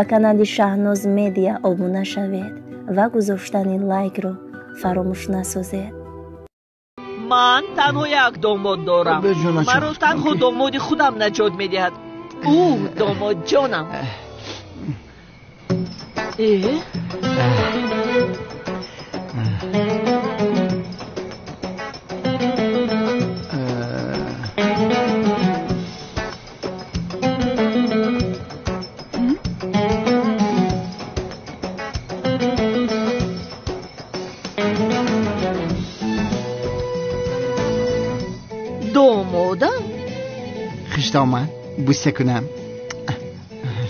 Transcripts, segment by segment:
Ба канали Шаҳноз Медиа обуна шавед ва гузоштани лайкро фаромӯш насозед. Ман танҳо як домод дорам. Маро танҳо домоди худам наҷот медиҳад. Ӯ домодҷонам. Домодам? Хиштоман, буса кунам.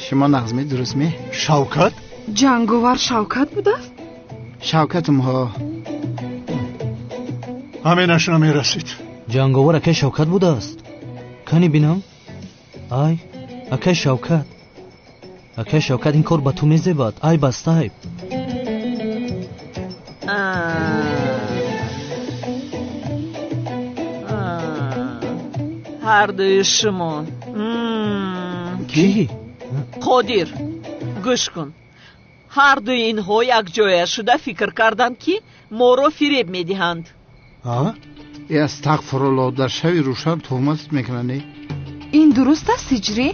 Шумо нағзме, дурустме? Шавкат? Ҷанговар Шавкат будааст? Шавкатум ҳо. Ҳаминаш намерасид. Ҷанговар акай Шавкат будааст? Кани бинам? Ай, акай Шавкат. Акай Шавкат, ин кор ба ту мезебад. Ай бастай. Ҳардуи шумо. Кӣ? Қодир, гӯш кун. Ҳардуи инҳо якҷоя шуда фикр карданд, ки моро фиреб медиҳанд. Астағфируллоҳ, дар шави рӯшан туҳмат мекунанд. Ин дуруст аст, ҳиҷрӣ?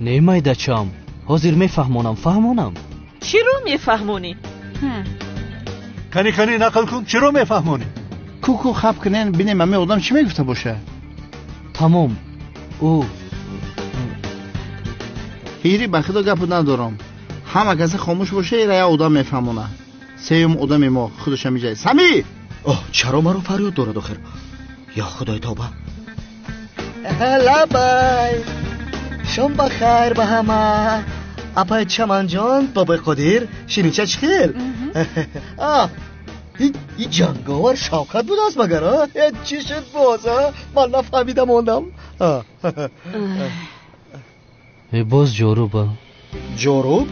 Не, майдачам, ҳозир мефаҳмонам, фаҳмонам. Чиро мефаҳмонӣ? Кани кани нақл кун, чиро мефаҳмонӣ? Куку хаб кунен, бинем ҳамин одам чӣ мегуфта боша. Тамом. Ӯ ҳири, ба худо гапу надорам. Ҳама касе хомӯш боша, ира як одам мефаҳмона. Сеюм одами мо худаш ҳамиҷа. Сами! Оҳ, чаро маро фарёд дорад охир? Ё худои тавба. Лабай. Шом ба хайр ба ҳама. Апай Чаманҷон, бобои Қодир, ширинча чӣ хел? И ҷанговар Шавкат будааст магар? Чӣ шуд боз? Ман нафаҳмида мондам. Боз ҷоруба. Ҷоруб?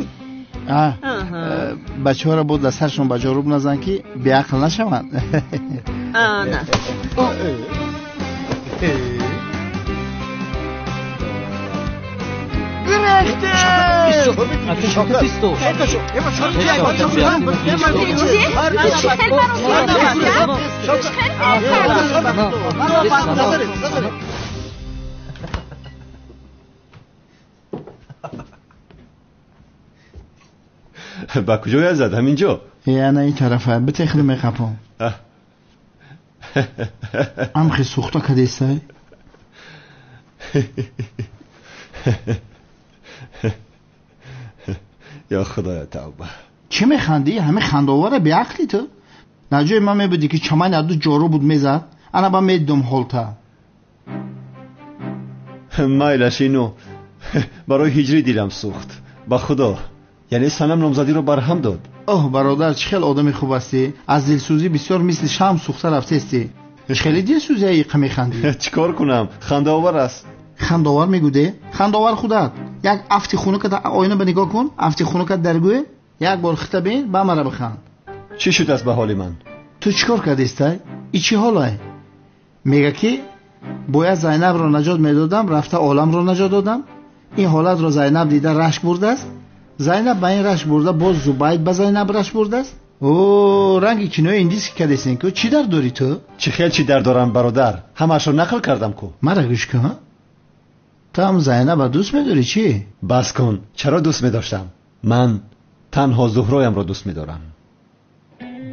Бачаҳоро боз дар саршон ба ҷоруб назан, ки беақл нашаванд. Ана. Ба куҷоя зад? Ҳаминҷо? Ана ин тарафа, битехли меқапом. Амхи сӯхта кадесай? Ё худоя тавба. Чӣ механдӣ? Ҳамин хандаовара беақлӣ ту? Дар ҷои ман мебудӣ, ки чамани аду ҷору буд мезад, ана ба медидум ҳолта. Майлаш, ино барои ҳиҷрӣ дилам сӯхт. Ба худо, яъне санам номзадиро барҳам дод. Оҳ, бародар, чӣ хел одами хуб ҳастӣ. Аз дилсӯзӣ бисёр мисли шам сӯхта рафтестӣ. Чӣ хеле дилсӯзия иқа механдӣ? Чӣ кор кунам? Хандаовар аст. Хандаовар мегӯде? Хандаовар худат. Як афти хунукат оина ба нигоҳ кун, афти хунукат дар гӯе, як бор хита бин, ба мара биханд. Чӣ шудааст ба ҳоли ман? Ту чӣ кор кардистай? И чӣ ҳолай? Мега ки бояд Зайнабро наҷот медодам, рафта оламро наҷот додам. Ин ҳолатро Зайнаб дида рашк бурдааст. Зайнаб ба ин рашк бурда, боз Зубайд ба Зайнаб рашк бурдааст. О, ранги кинои индиски кардесен ку, чӣ дард дорӣ ту? Чӣ хел чӣ дард дорам, бародар? Ҳамаашро нақл кардам ку. Мара гӯш кун. Ту ҳам Зайнаба дӯст медорӣ чӣ? Бас кун, чаро дӯст медоштам? Ман танҳо Зуҳроямро дӯст медорам.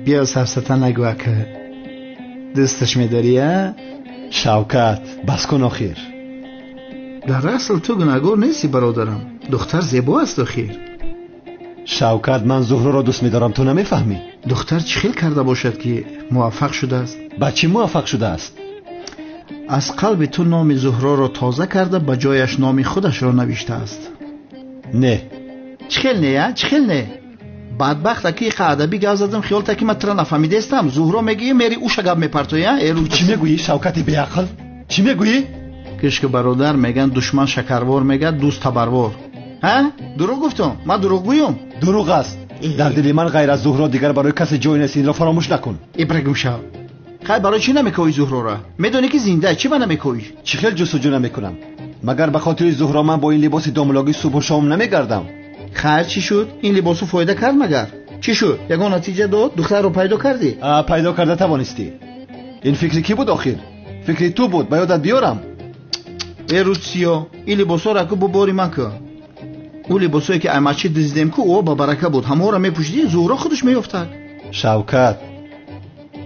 Биё сафсата нагӯ, ака. Дӯсташ медорӣ, а? Шавкат, бас кун охир. Дар асл ту гунаҳгор нестӣ, бародарам. Духтар зебо аст охир. Шавкат, ман Зуҳроро дӯст медорам, ту намефаҳмӣ? Духтар чӣ хел карда бошад, ки муваффақ шудааст? Ба чӣ муваффақ шудааст? Аз қалби ту номи Зуҳроро тоза карда, ба ҷояш номи худашро навиштааст. Не. Чӣ хел не, а? Чӣ хел не? Бадбахт, аки иқа адабӣ гап задам, хиёл та ки ман тура нафаҳмидаистам. Зуҳро мегӯӣ, мери уша гап мепартоӣ, а? Эру чӣ мегӯӣ, Шавкати беақл? Чӣ мегӯӣ? Гӯш ки бародар, меган душман шакарвор мегӯяд, дӯст табарвор. Ҳа? Дурӯғ гуфтам? Ман дурӯғгӯям? Дурӯғ аст. Дар дили ман ғайр аз Зуҳро дигар барои касе ҷой нест, инро фаромӯш накун. Ибрагим шав. Хай, барои чӣ намекоӣ Зуҳрора? Медонӣ ки зинда, чӣ ба намекоӣ? Чӣ хел ҷустуҷӯ намекунам? Магар ба хотири Зуҳро ман бо ин либоси домлогӣ субҳу шом намегардам? Хайр, чӣ шуд? Ин либосу фоида кард магар? Чӣ шуд? Ягон натиҷа дод? Духтарро пайдо кардӣ? Пайдо карда тавонистӣ. Ин фикри кӣ буд охир? Фикри ту буд, ба ёдат биёрам. Э рӯзсиё, ин либосҳоро ку бо бори ман ку. Ӯ либосое ки аймачи дуздидем ку, ӯ ба барака буд. Ҳамаҳоро мепӯшидӣ, Зуҳро худаш меёфтад. Шавкат,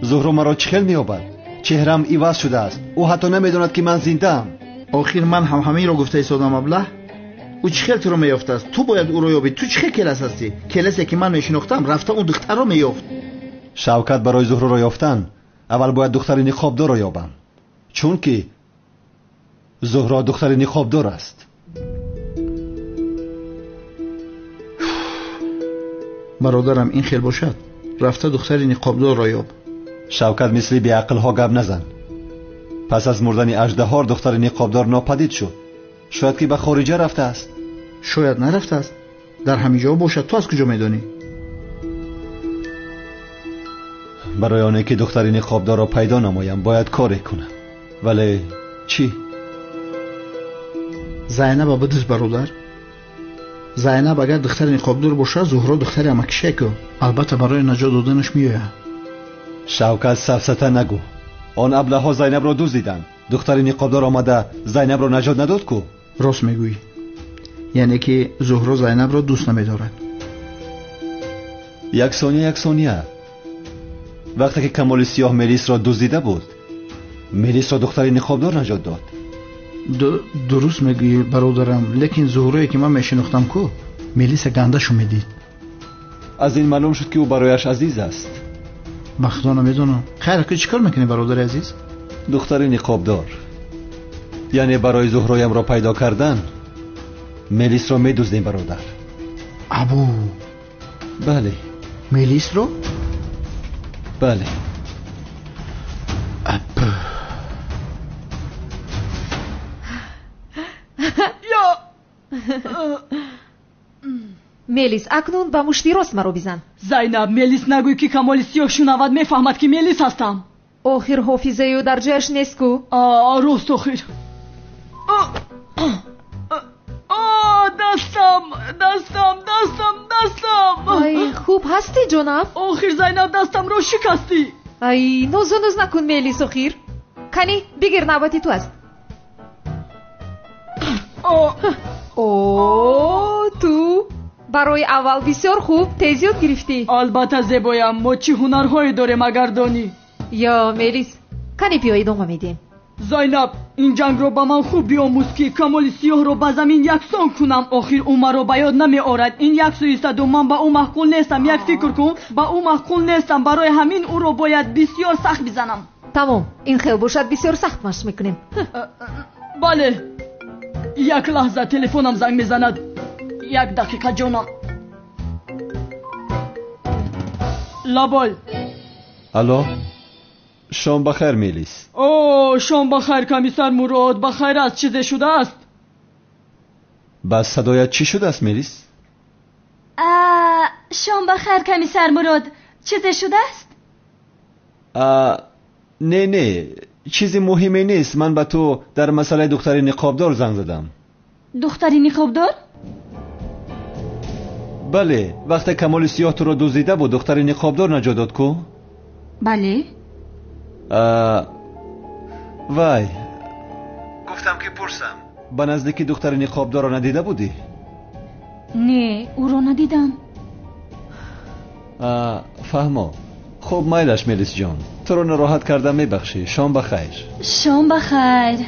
Зуҳро маро чӣ хел меёбад? Чеҳраам иваз шудааст. Ӯ ҳатто намедонад, ки ман зиндаам. Охир ман ҳам ҳаминро гуфта истодам, аблаҳ. Ӯ чӣ хел туро меёфтааст? Ту бояд ӯро ёбӣ. Ту чӣ хел келас ҳастӣ? Келасе ки ман мешинохтам, рафта он духтарро меёфт. Шавкат, барои Зуҳроро ёфтан аввал бояд духтари ниқобдорро ёбам, чунки Зуҳро духтари ниқобдор аст. Бародарам, ин хел бошад, рафта духтари ниқобдорро ёб. Шавкат, мисли беақлҳо гап назан. Пас аз мурдани аждаҳор духтари ниқобдор нопадид шуд. Шояд ки ба хориҷа рафтааст. Шояд нарафтааст, дар ҳамин ҷо бошад. Ту аз куҷо медонӣ? Барои оне ки духтари ниқобдорро пайдо намоям, бояд коре кунам. Вале чӣ? Зайнаба бидуз, бародар. Зайнаб агар духтари ниқобдор бошад, Зуҳро духтари амакишеку, албатта барои наҷот доданаш меояд. Шавкат, сафсата нагӯ. Он аблаҳҳо Зайнабро дуздиданд. Духтари ниқобдор омада Зайнабро наҷот надод ку? Рост мегӯӣ. Яъне ки Зуҳро Зайнабро дӯст намедорад. Як сония, як сония. Вақте ки Камоли Сиёҳ Мелисро дуздида буд, Мелисро духтари ниқобдор наҷот дод. Дуруст мегӯӣ, бародарам, лекин Зуҳрое ки ман мешинохтам ку, Мелиса гандашу медид. Аз ин маълум шуд, ки ӯ барояш азиз аст. Ба худо, намедонам. Хайр, ку чӣ кор мекунӣ, бародари азиз? Духтари ниқобдор, яъне барои Зуҳроямро пайдо кардан Мелисро медуздем, бародар. Абу! Бале. Мелисро? Бале. Мелис, акнун ба мушти рост маро бизан. Зайнаб, Мелис нагӯй, ки Камоли Сиёҳ шунавад, мефаҳмад, ки Мелис ҳастам. Охир ҳофизаи ӯ дар ҷояш нест ку. Рост, охир. Дастам, дастам, дастам, дастам. Ай, хуб ҳастӣ, ҷонам? Охир, Зайнаб, дастамро шикастӣ. Ай, нозу нуз накун, Мелис, охир. Кани, бигир, навбати ту аст. О, ту барои аввал бисёр хуб тез ёд гирифтӣ. Албатта, зебоям, мо чӣ ҳунарҳое дорем, агар донӣ. Ё Мелис, кани биё, идома медиҳем. Зайнаб, ин ҷангро ба ман хуб биомӯз, ки Камоли Сиёҳро ба замин яксон кунам. Охир ӯ маро ба ёд намеорад. Ин як сӯистаду ман ба ӯ маъқул нестам. Як фикр кун, ба ӯ маъқул нестам. Барои ҳамин ӯро бояд бисёр сахт бизанам. Тамом, ин хел бошад, бисёр сахт машқ мекунем. Бале. Як лаҳза, телефонам занг мезанад. Як дақиқа, ҷонам. Лабой. Алло, шом ба хайр, Мелис. О, шом ба хайр, комиссар Мурод. Ба хайр аст? Чизе шудааст? Ба садоят чӣ шудааст, Мелис? Шом ба хайр, комиссар Мурод. Чизе шудааст? Не, не, чизи муҳиме нест. Ман ба ту дар масъалаи духтари ниқобдор занг задам. Духтари ниқобдор? Бале, вақте Камоли Сиёҳ туро дуздида буд, духтари ниқобдор наҷот дод ку? Бале. Вай, гуфтам ки пурсам. Ба наздикӣ духтари ниқобдорро надида будӣ? Не, ӯро надидам. Фаҳмо. Хуб, майлаш, Мелисҷон, туро нороҳат кардам, мебахшӣ. Шом ба хайр. Шом ба хайр.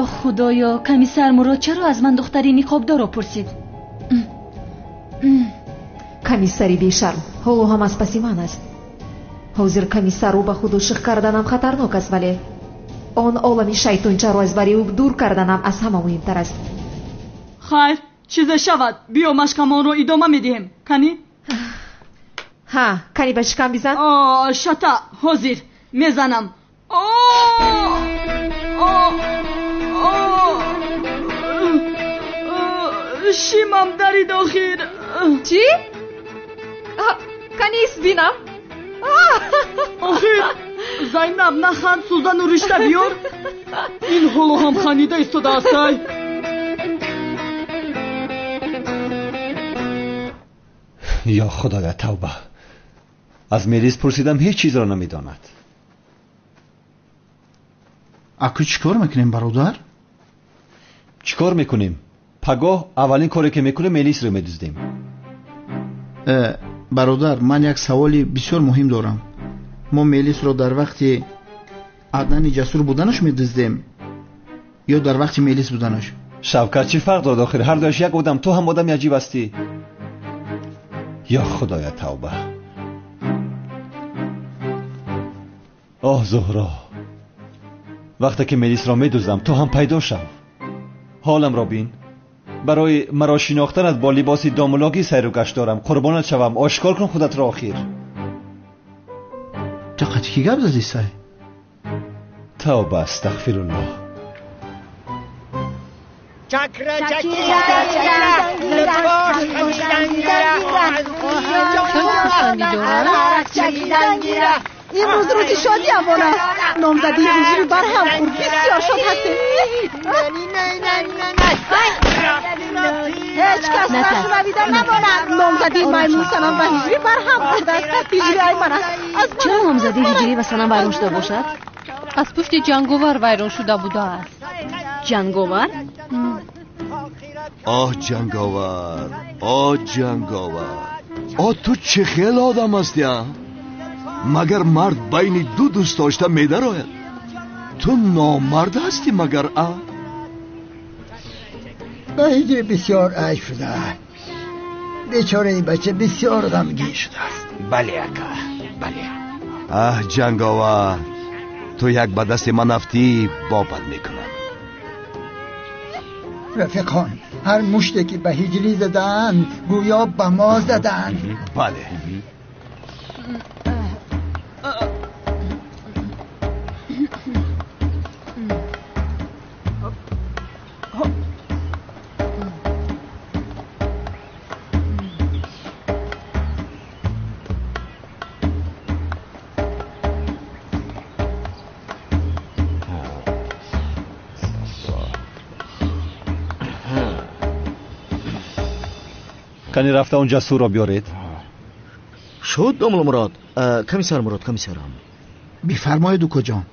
Ё худоё, комиссар Мурод чаро аз ман духтари ниқобдорро пурсид? Комиссари бешарм ҳоло ҳам аз паси ман аст. Ҳозир комиссарро ба худ ошиқ карданам хатарнок аст, вале он олами шайтончаро аз бари ӯ дур карданам аз ҳама муҳимтар аст. Хайр, чизе шавад, биё машқамонро идома медиҳем. Кани? Ҳа, кани ба шикам бизан. Шата, ҳозир мезанам. Шимам дарид охир. Чӣ? Кани, бинам. Охир Зайнаб нахан, сӯзану ришта биёр. Ин ҳоло ҳам ханида истодааст. Ай ё Худоя, тавба. Аз Мелис пурсидам, ҳеҷ чизро намедонад. Аку чӣ кор мекунем, бародар? Чӣ кор мекунем? Пагоҳ аввалин коре ки мекунем, Мелисро медуздем. Бародар, ман як саволи бисёр муҳим дорам. Мо Мелисро дар вақти Аднани ҷасур буданаш медуздем ё дар вақти Мелис буданаш? Шавкат, чӣ фарқ дорад охир? Ҳар дуяш як одам. Ту ҳам одами аҷиб ҳастӣ. Ё Худоя, тавба. Оҳ Зуҳро, вақте ки Мелисро медуздам, ту ҳам пайдо шав. Ҳоламро бин. Барои маро шинохтанат бо либоси домулогӣ сайру гашт дорам. Қурбонат шавам, ошкор кун худатро охир. Ту қати кӣ гап задӣ, сай? Тавба, астағфируллоҳ. Имрӯз рӯзи шодиамон аст. Номзадии ҳиҷрӣ барҳам хӯрд. Бисёр шод ҳастем. Ҳеҷ кас нашунавида намонад. Номзадии маймун Санам ва ҳиҷрӣ барҳам хӯрдааст. Ҳиҷрӣ ай ман аст. Чаро номзадии ҳиҷрӣ ва Санам вайрон шуда бошад? Аз пушти ҷанговар вайрон шуда будааст. Ҷанговар? Оҳ ҷанговар, оҳ ҷанговар, оҳ ту чӣ хел одам ҳастӣ, а? Магар мард байни ду дӯстдошта медарояд? Ту номард ҳастӣ магар, а? Ба ҳиҷрӣ бисёр айб шуда. Бечора ин бача бисёр ғамгин шудааст. Бале ака, бале. Аҳ ҷанговар, ту як ба дасти ман афтӣ, бобат мекунам. Рафиқон, ҳар муште ки ба ҳиҷрӣ задаанд, гӯё ба мо задаанд. Бале. Кани рафта он ҷасурро биёред. Шуд, домулло Мурод. Комиссар Мурод, комиссарам. Бифармоед, укоҷон.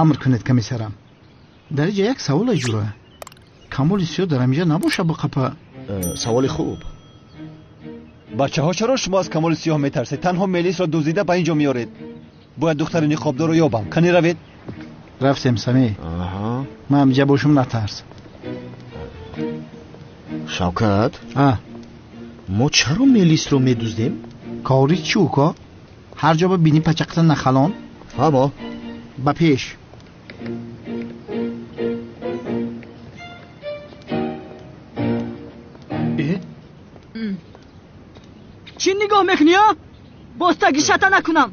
Амр кунед, комиссарам. Дар инҷа як савол ҷура. Камоли сиёҳ дар ҳаминҷа набоша ба қапа? Саволи хуб. Бачаҳо, чаро шумо аз камоли сиёҳ метарсед? Танҳо Мелисро дуздида ба инҷо меоред. Бояд духтари ниқобдорро ёбам. Кани равед. Рафтем, Самӣ. Ман ҳаминҷа бошум, натарс. Шавкат, мо чаро Мелисро медуздем? Кори чӣ, уко? Ҳар ҷо ба бини пачақта нахалон. Фаҳмо. Ба пеш. Чӣ нигоҳ мекунӣ, а? Боз таги шата накунам.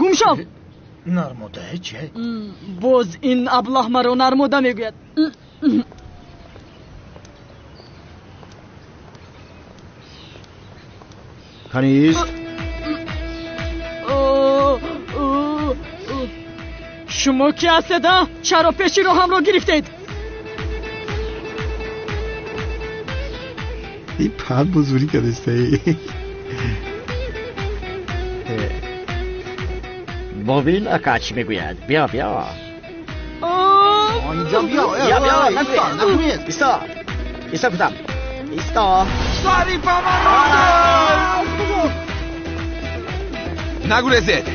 Гум шав. Нармода чӣ? Боз ин аблаҳ маро нармода мегӯяд. Канист? Шумо ки ҳастед, а? Чаро пеши роҳамро гирифтед? И пад бузурӣ кардастаи. Бобин ака чӣ мегӯяд? Биё, биё. Инҷо биё. Биё, биё, нагӯед. Исто. Исто гуфтам. Исто. Сари ба ман нагурезед,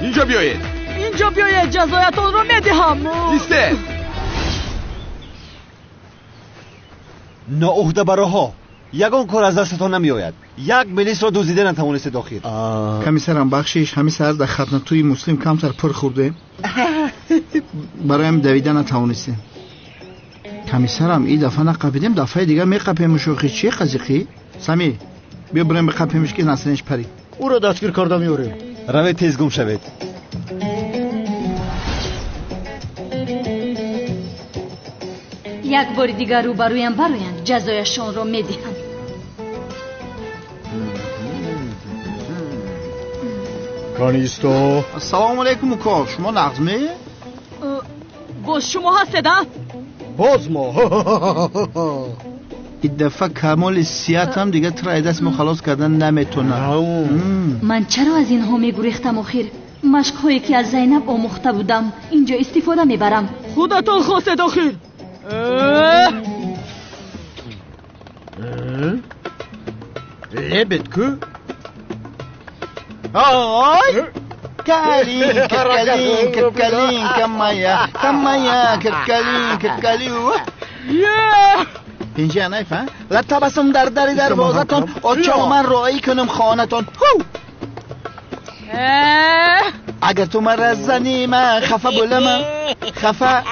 инҷо биёед. Инҷо биёед, ҷазоятонро медиҳам. Истед. Ноуҳдабароҳо, ягон кор аз дастатон намеояд. Як Мелисро дуздида натавонистед охир. Комиссарам, бахшиш, ҳамин саҳар дар хатнатӯи Муслим камтар пур хӯрдем. Бароям давида натавонистем. Комиссарам, и дафъа нақапидем, дафъаи дигар меқапемуш. Охи чӣ қазиқӣ? Самӣ, биё бирем биқапемуш, ки насринш парид. Ӯро дастгир карда меорем. Равед, тез гум шавед. Як бори дигар рӯбарӯям бароянд, ҷазояшонро медиҳам. Канисто. Ассалому алайкум уко, шумо нағз ме? Боз шумо ҳастед, а? Боз мо. Ин дафъа камоли сиҳатам дигар туро аз даст мо халос кардан наметонам. Ман чаро аз инҳо мегурехтам охир? Машқҳое ки аз Зайнаб омӯхта будам инҷо истифода мебарам. Худатон хостед охир. Лебед ку? Ой! Калинка, калинка, калинка моя, моя, калинка, калю. Пинҷа найфа? Ла табассум дар дари дарвозатон, очо ман роӣ кунам хонатон. Агар ту мара занӣ, ман хафа буламан, хафа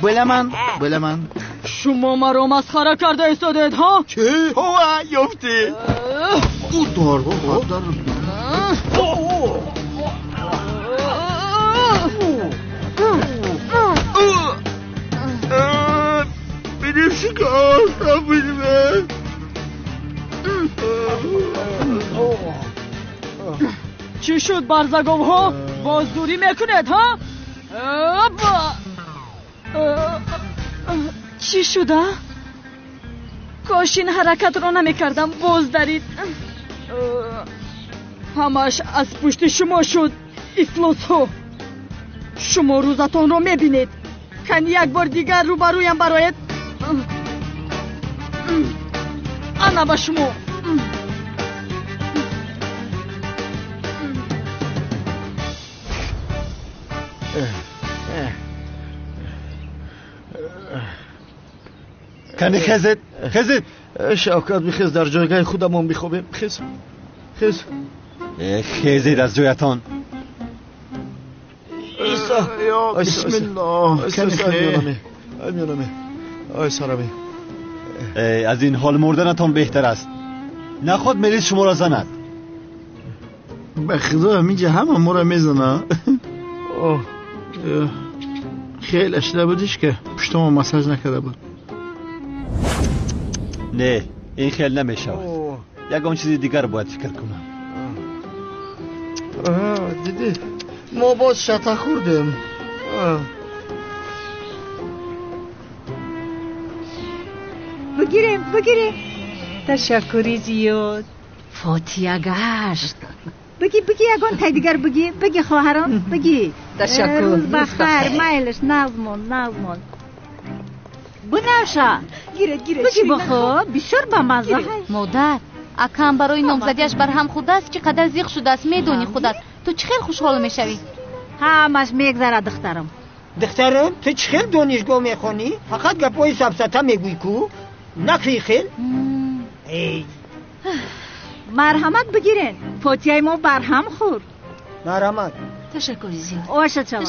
буламан, буламан. Шумо маро масхара карда истодед, ҳа? Чӣ? Ҳова, ёфтӣ. Удар, удар. Benim şikayet benim. Чӣ шуд, барзаговҳо? Боз дурӣ мекунед, ҳа? Чӣ шуда? Кош ин ҳаракатро намекардам, боз дарид. Ҳамааш аз пушти шумо шуд, ифлосҳо. Шумо рӯзатонро мебинед. Кани як бор дигар рӯбарӯям бароед. Ана ба шумо. Кани хезед, хезед. Шавкат, бихез, дар ҷойгоҳи худамон бихобем. Хез, хез. Хезед аз ҷоятон. Бисмиллоҳ. Ай сарами. Аз ин ҳол мурданатон беҳтар аст. Наход мелис шуморо занад. Ба худо ҳаминҷа ҳама моро мезана. Хеле шуда будиш ки пуштамо массаж накарда буд. Не, ин хел намешавад. Ягон чизи дигар бояд фикр кунам. Дидӣ, мо боз шата хӯрдем. Бигирем, бигирем. Ташаккури зиёд. Фотия гашт. Биги, биги, ягон тай дигар биги, биги хоҳарон, биги. Ташаккур. Рӯз бахайр, майлаш, нағзмон, нағзмон. Бунаша. Гиред, гиред. Биги бихо, бисёр бамазза. Модар, акам барои номзадиаш барҳам хӯрдааст, чӣ қадар зиқ шудааст, медонӣ худат. Ту чӣ хел хушҳол мешавӣ? Ҳамаш мегзарад, духтарам. Духтарам, ту чӣ хел донишгоҳ мехонӣ? Фақат гапҳои сафсата мегӯӣ ку? Накӣ хел? Марҳамат бигирен. Фотияи мо барҳам хӯрд. Марҳамат. Ташаккури зиёд. Оша чава.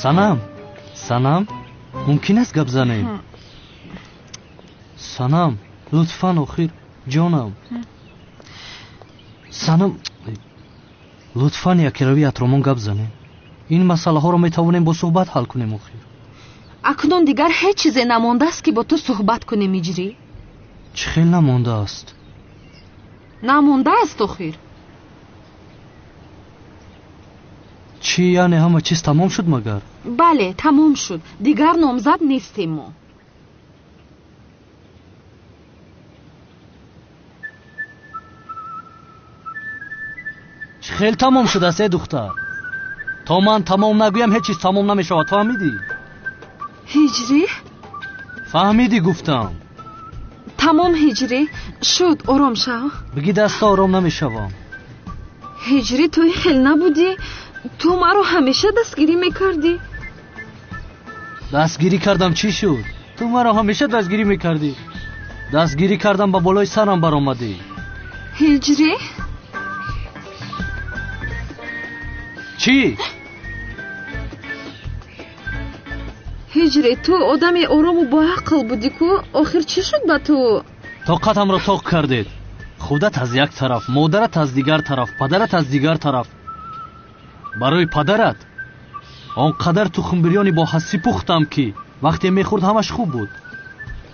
Санам, Санам, мумкин аст гап занем? Санам, лутфан охир, ҷонам. Санам, лутфан якирави атромон гап занем. Ин масъалаҳоро метавонем бо суҳбат ҳал кунем охир. Акнун дигар ҳеҷ чизе намондааст ки бо ту суҳбат кунем, Иҷрӣ. Чӣ хел намондааст? Намондааст охир. Чӣ, яъне ҳама чиз тамом шуд магар? Бале, тамом шуд. Дигар номзад нестем мо. Чӣ хел тамом шудааст, э духтар? То ман тамом нагӯям ҳеҷ чиз тамом намешавад, фаҳмидӣ? Ҳиҷрӣ? Фаҳмидӣ гуфтам. Тамом, Ҳиҷрӣ, шуд, ором шав. Биги даста ором намешавам. Ҳиҷрӣ, ту ин хел набудӣ. Ту маро ҳамеша дастгирӣ мекардӣ. Дастгирӣ кардам, чӣ шуд? Ту маро ҳамеша дастгирӣ мекардӣ. Дастгирӣ кардам, ба болои сарам баромадӣ. Ҳиҷрӣ? Чӣ? Ҳиҷрӣ, ту одами орому боақл будӣ ку, охир чӣ шуд ба ту? Тоқатамро тоқ кардед. Худат аз як тараф, модарат аз дигар тараф, падарат аз дигар тараф. Барои падарат он қадар тухмбирёни бо ҳассӣ пухтам, ки вақте мехӯрд ҳамаш хуб буд.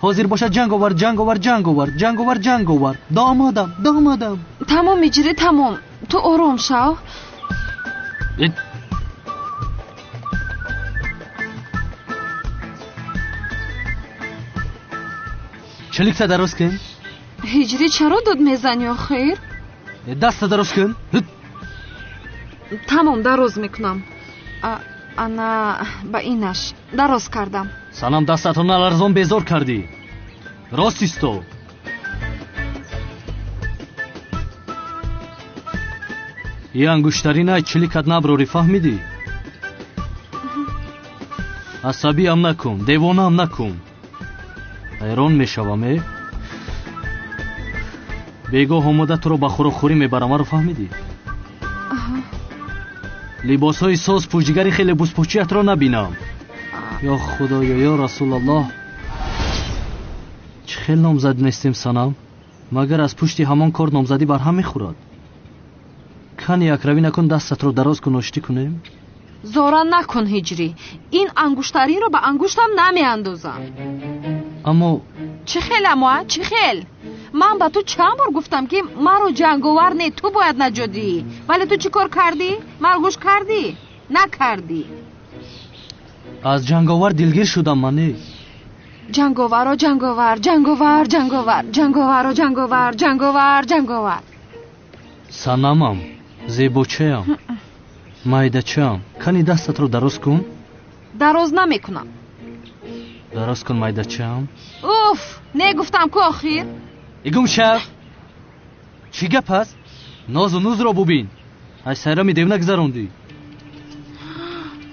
Ҳозир бошад ҷанговар, ҷанговар, ҷанговар, ҷанговар, ҷанговар. Домодам, домодам. Тамом, Ҳиҷрӣ, тамом. Ту ором шав. Чиликта дароз кун. Ҳиҷрӣ, чаро дод мезанӣ охир? Даста дароз кун. Тамом, дароз мекунам. Ана ба инаш дароз кардам. Санам, дастатро наларзон, безор кардӣ. Рост исто. И ангуштаринай чиликат наброрӣ, фаҳмидӣ? Асабиам накун, девонаам накун. Ҳайрон мешавам, э? Бегоҳ омода туро ба хӯрокхӯрӣ мебарам, маро фаҳмидӣ? Либосҳои соз пӯшигари хеле бузпӯчиятро набинам. Ё худоё, ё расулаллоҳ, чӣ хел номзад нестем, санам? Магар аз пушти ҳамон кор номзадӣ барҳам мехӯрад? Кани якравӣ накун, дастатро дароз кун, оштӣ кунем. Зора накун, Ҳиҷрӣ. Ин ангуштаринро ба ангуштам намеандозам. Аммо чӣ хел, аммо чӣ хел? Ман ба ту чанд бор гуфтам, ки маро ҷанговар не, ту бояд наҷот диҳӣ. Вале ту чӣ кор кардӣ? Маро гӯш кардӣ? Накардӣ. Аз ҷанговар дилгир шудам ман, не? Ҷанговаро ҷанговар, ҷанговар, ҷанговар, ҷанговаро ҷанговар, ҷанговар, ҷанговар. Санамам, зебочаям, майдачаам, кани дастатро дароз кун. Дароз намекунам. Дароз кун, майдачаам. Уф, не гуфтам ку охир. Игум шав. Чӣ гап аст? Нозу нузро бубин. Аз сайрами девна гузарондӣ.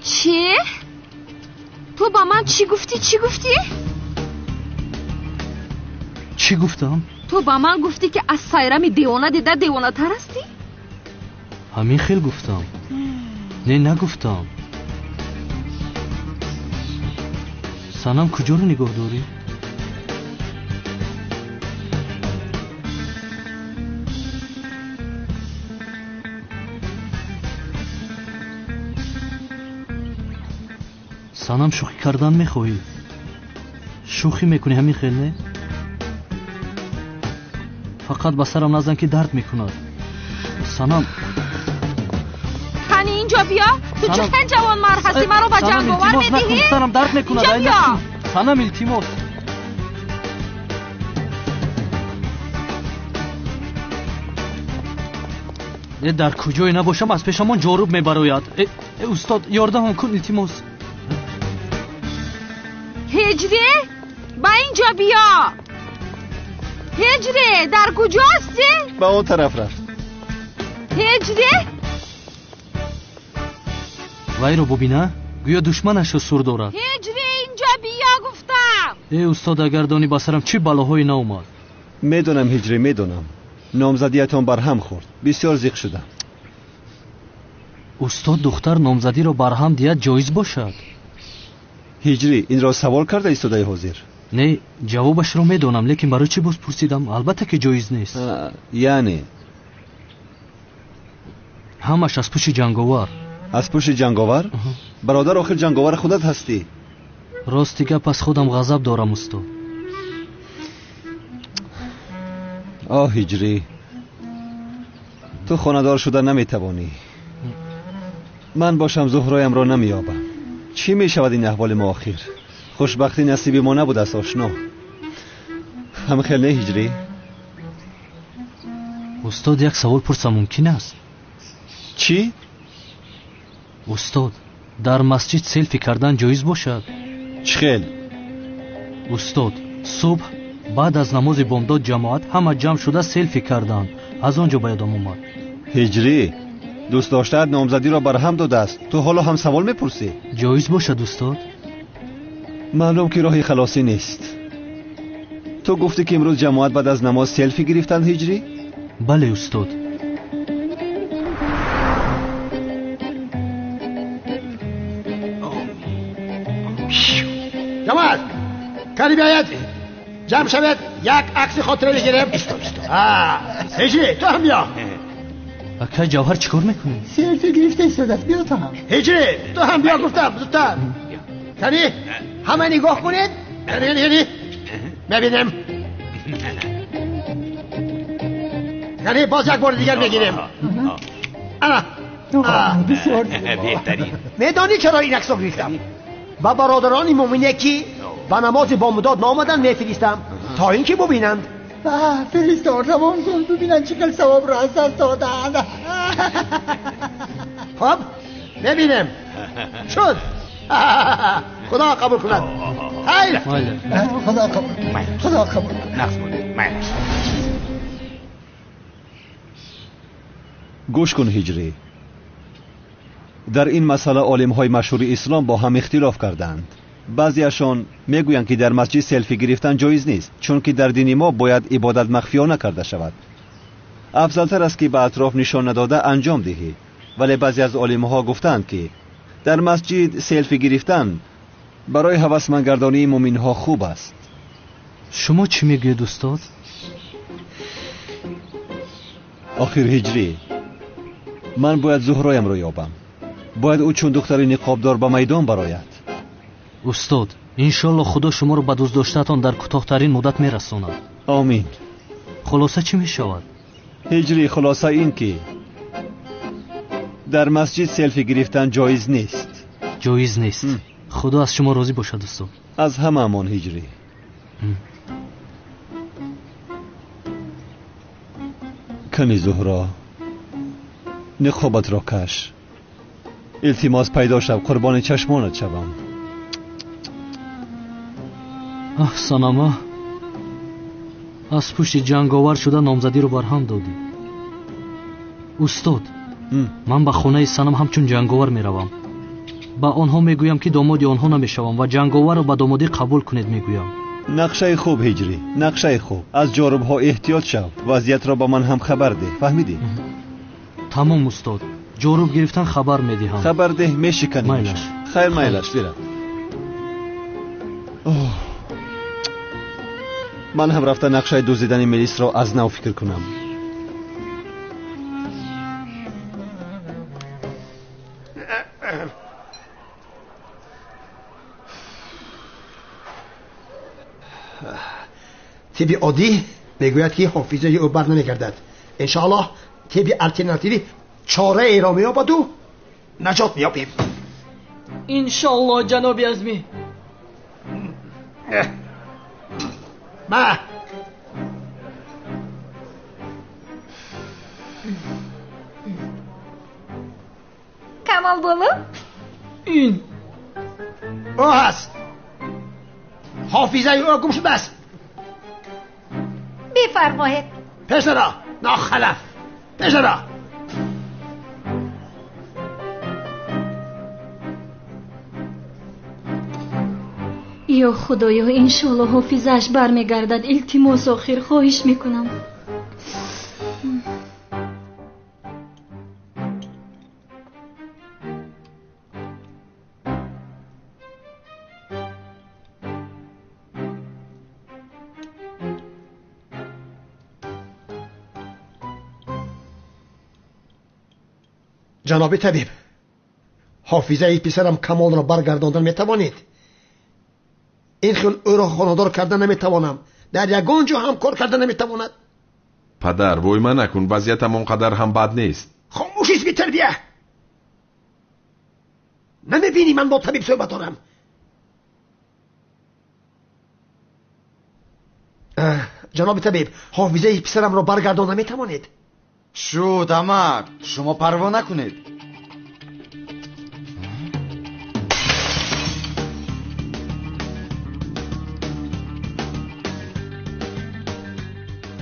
Чӣ? Ту ба ман чӣ гуфтӣ? Чӣ гуфтӣ? Чӣ гуфтам? Ту ба ман гуфтӣ, ки аз сайрами девона дида девонатар ҳастӣ? Ҳамин хел гуфтам. Не, нагуфтам. Санам, куҷоро нигоҳ дорӣ? Санам, шӯхӣ кардан мехоҳӣ? Шӯхӣ мекунӣ, ҳамин хел, не? Фақат ба сарам назан, ки дард мекунад. Санам, кани инҷо биё. Ту чӣ хел ҷавонмард ҳастӣ, маро ба ҷанговар медиҳӣ? Сарам дард мекунад. Инҷо биё. Санам, илтимос. Дар куҷое набошам, аз пешамон ҷоруб мебарояд. Устод, ёрдамам кун, илтимос. Ҳиҷрӣ, ба инҷо биё. Ҳиҷрӣ, дар куҷо ҳастӣ? Ба он тараф рафт. Ҳиҷрӣ, вайро бубина, гӯё душманашро сур дорад. Ҳиҷрӣ, инҷо биё гуфтам. Э устод, агар донӣ ба сарам чӣ балоҳое наомад. Медонам, Ҳиҷрӣ, медонам. Номзадиятон барҳам хӯрд. Бисёр зиқ шудам. Устод, духтар номзадиро барҳам диҳад ҷоиз бошад? Ҳиҷрӣ, инро савол карда истодаи ҳозир? Не, ҷавобашро медонам, лекин барои чӣ боз пурсидам? Албатта ки ҷоиз нест. Яъне? Ҳамаш аз пушти ҷанговар. Аз пушти ҷанговар? Бародар, охир ҷанговар худат ҳастӣ. Рости гап, аз худам ғазаб дорам, устод. Оҳ, Ҳиҷрӣ, ту хонадор шуда наметавонӣ. Ман бошам Зуҳроямро намеёбам. Чӣ мешавад ин аҳволи мо охир? Хушбахтӣ насиби мо набудааст, ошно. Ҳамхел не, Ҳиҷрӣ? Устод, як савол пурсам мумкин аст? Чӣ? Устод, дар масҷид селфи кардан ҷоиз бошад? Чӣ хел? Устод, субҳ баъд аз намози бомдод ҷамоат ҳама ҷамъ шуда селфи карданд. Аз он ҷо ба ёдам омад. Ҳиҷрӣ, дӯст доштаат номзадиро барҳам додааст. Ту ҳоло ҳам савол мепурсӣ? Ҷоиз бошад, устод? Маълум ки роҳи халосӣ нест. Ту гуфтӣ, ки имрӯз ҷамоат баъд аз намоз селфи гирифтанд, Ҳиҷрӣ? Бале, устод. Ҷамоат, кани биёяд, ҷамъ шавед, як акси хотира бигирем. Ҳиҷрӣ, ту ҳам биё. Акай Ҷавҳар, чӣ кор мекунӣ? Селфи гирифта истодааст, биё ту ҳам. Ҳиҷрӣ, ту ҳам биё гуфтам, зудтар. Кани, ҳама нигоҳ кунед. Кани, кани. Мебинем. Яъне боз як бори дигар мегирем. Ана. Бисёр беҳтарин. Медонӣ чаро ин аксро гирифтам? Ба бародарони муъмине ки ба намози бомдод наомаданд мефиристам, то ин ки бубинанд. Фиристор, равон кун, бубинанд чӣ хел савобро аз даст додаанд. Хоб, мебинем. Шуд. Худо қабул кунад. Хайр. Худо қабул кунад. Худо қабул кунад. Нақс монед. Майлаш. Гӯш кун, Ҳиҷрӣ. Дар ин масъала олимҳои машҳури ислом бо ҳам ихтилоф карданд. Баъзеашон мегӯянд, ки дар масҷид селфи гирифтан ҷоиз нест, чунки дар дини мо бояд ибодат махфиёна карда шавад. Афзалтар аст, ки ба атроф нишон надода анҷом диҳӣ. Вале баъзе аз олимҳо гуфтаанд, ки дар масҷид селфи гирифтан барои ҳавасмандгардонии муъминҳо хуб аст. Шумо чӣ мегӯед, устод? Охир Ҳиҷрӣ, ман бояд Зуҳроямро ёбам. Бояд ӯ чун духтари ниқобдор ба майдон барояд. Устод, иншолло Худо шуморо ба дӯстдоштаатон дар кӯтоҳтарин муддат мерасонад. Омин. Хулоса чӣ мешавад? Ҳиҷрӣ, хулоса ин ки дар масҷид селфи гирифтан ҷоиз нест. Ҷоиз нест. Худо аз шумо розӣ бошад, устод. Аз ҳамаамон, Ҳиҷрӣ. Кани Зуҳро, ниқобатро каш. Илтимос, пайдо шав, қурбони чашмонат шавам. Аҳ, Санама, аз пушти ҷанговар шуда номзадиро барҳам додӣ. Устод, ман ба хонаи Санам ҳамчун ҷанговар меравам. Ба онҳо мегӯям, ки домоди онҳо намешавам ва ҷанговарро ба домодӣ қабул кунед мегӯям. Нақшаи хуб, Ҳиҷрӣ, нақшаи хуб. Аз ҷорубҳо эҳтиёт шав, вазъиятро ба ман ҳам хабар деҳ, фаҳмидӣ? Тамом, устод. Ҷоруб гирифтан хабар медиҳам. Хабар деҳ, мешиканем. Майлаш. Хайр, майлаш, бирав. Ман ҳам рафта нақшаи дуздидани милисро аз нав фикр кунам. Тибби оддӣ мегӯяд, ки ҳофизаи ӯ бар намегардад. Иншоаллоҳ тибби алтернативӣ чораеро меёбаду наҷот меёбем. Иншоаллоҳ, ҷаноби Азмӣ. Ма Камол боло? Ин ӯ ҳаст. Ҳофизаи ӯ гум шудааст. Бифармоед. Пешаро, нохалаф, пешаро. Ё Худоё, иншоалло ҳофизааш бармегардад. Илтимос, охир хоҳиш мекунам. Ҷаноби табиб, ҳофизаи писарам Камолро баргардондан метавонед? Ин хел ӯро хонадор карда наметавонам. Дар ягон ҷо ҳам кор карда наметавонад. Падар, войма накун, вазъиятам он қадар ҳам бад нест. Хомӯшист, бетарбия! Намебинӣ ман бо табиб суҳбат дорам? Ҷаноби табиб, ҳофизаи писарамро баргардон наметавонед? Шуд, амак, шумо парво накунед.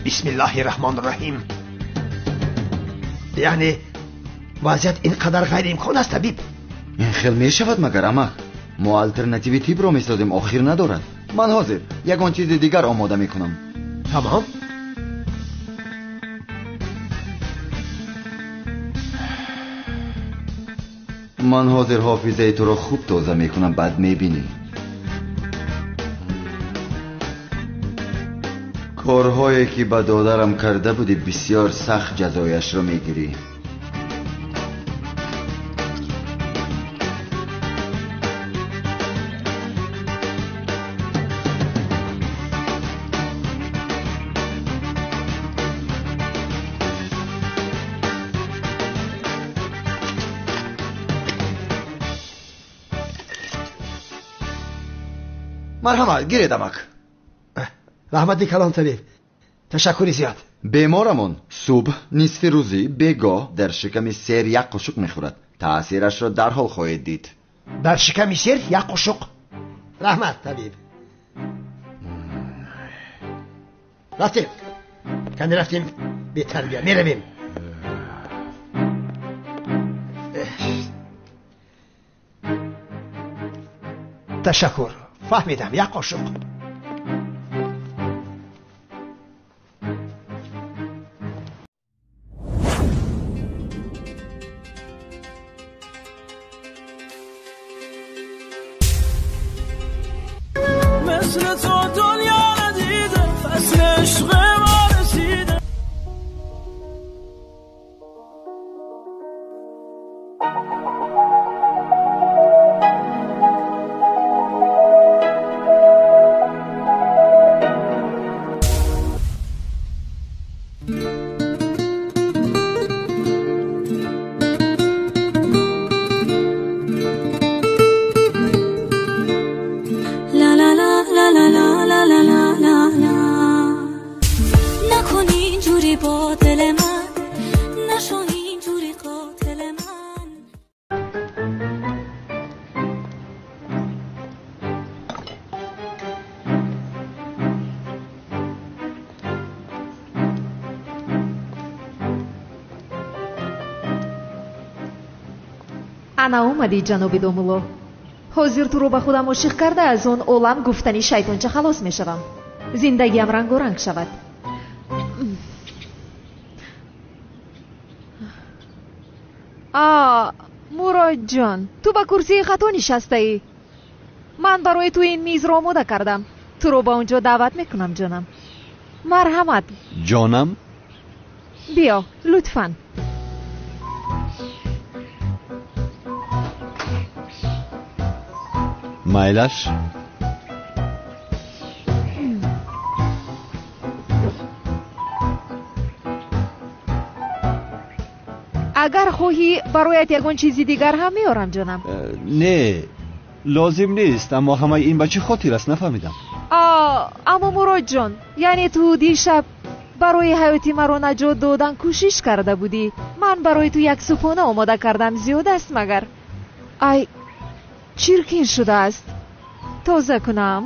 Бисмиллаҳи раҳмони раҳим. Яъне вазъият ин қадар ғайриимкон аст, табиб? Ин хел мешавад магар, амак? Мо алтернативи тибро месозем, охир надорад. Ман ҳозир ягон чизи дигар омода мекунам. Тамом. Ман ҳозир ҳофизаи туро хуб тоза мекунам, баъд мебинӣ. Корҳое ки ба додарам карда будӣ, бисёр сахт ҷазояшро мегирӣ. Марҳамат, гиред амак. Раҳмати калон табиб. Ташаккури зиёд. Беморамон субҳ, нисфи рӯзӣ, бегоҳ дар шиками сер як қошуқ мехӯрад. Таъсирашро дарҳол хоҳед дид. Дар шиками сер як қошуқ. Раҳмат табиб. Рафтем. Кани рафтем, бетарбия меравем. Ташаккур. Фаҳмидам, як қошуқ. مثل تو دنیا ندیده، فصل عشق ما رسیده. Ана омадӣ, ҷаноби домулло. Ҳозир туро ба худам ошиқ карда, аз он олам гуфтани шайтонча халос мешавам. Зиндагиам рангоранг шавад. А, Муродҷон, ту ба курсии хато нишастаӣ. Ман барои ту ин мизро омода кардам. Туро ба он ҷо даъват мекунам, ҷонам. Марҳамат. Ҷонам? Биё, лутфан. Майлаш? Агар хоҳӣ, бароят ягон чизи дигар ҳам меорам, ҷонам. Не, лозим нест, аммо ҳамаи ин ба чӣ хотир аст, нафаҳмидам. Аммо Муродҷон, яъне ту дишаб барои ҳаёти маро наҷот додан кӯшиш карда будӣ. Ман барои ту як субҳона омода кардам, зиёд аст магар? Ай, чиркин шудааст. Тоза кунам.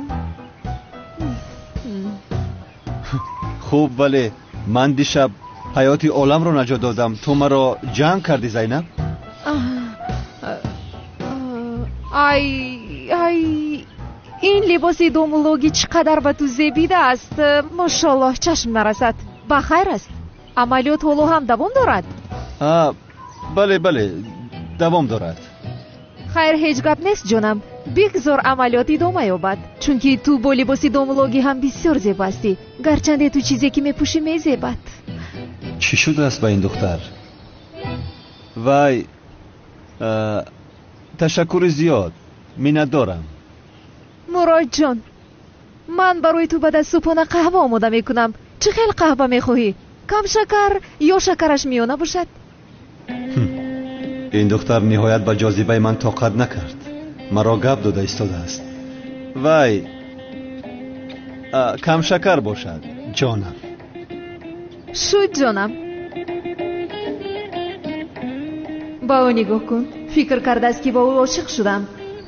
Хуб, вале ман дишаб ҳаёти оламро наҷот додам. Ту маро ҷанг кардӣ, Зайнаб? Ай, ай, ин либоси домуллогӣ чӣ қадар ба ту зебидааст. Мошоллоҳ, чашм нарасад. Ба хайр аст? Амалиёт ҳоло ҳам давом дорад? Бале, бале, давом дорад. Хайр, ҳеҷ гап нест, ҷонам. Бигзор амалиёт идома ёбад, чунки ту бо либоси домуллогӣ ҳам бисёр зебо ҳастӣ. Гарчанде ту чизе ки мепӯшӣ мезебад. Чӣ шудааст ба ин духтар? Вай, ташаккури зиёд, миннатдорам. Муродҷон, ман барои ту баъд аз субҳона қаҳва омода мекунам. Чӣ хел қаҳва мехоҳӣ? Кам шакар ё шакараш миёна бошад? Ин духтар ниҳоят ба ҷозибаи ман тоқат накард. Маро гап дода истодааст. Вай, камшакар бошад, ҷонам. Шуд, ҷонам. Ба ӯ нигоҳ кун. Фикр кардааст, ки ба ӯ ошиқ шудам.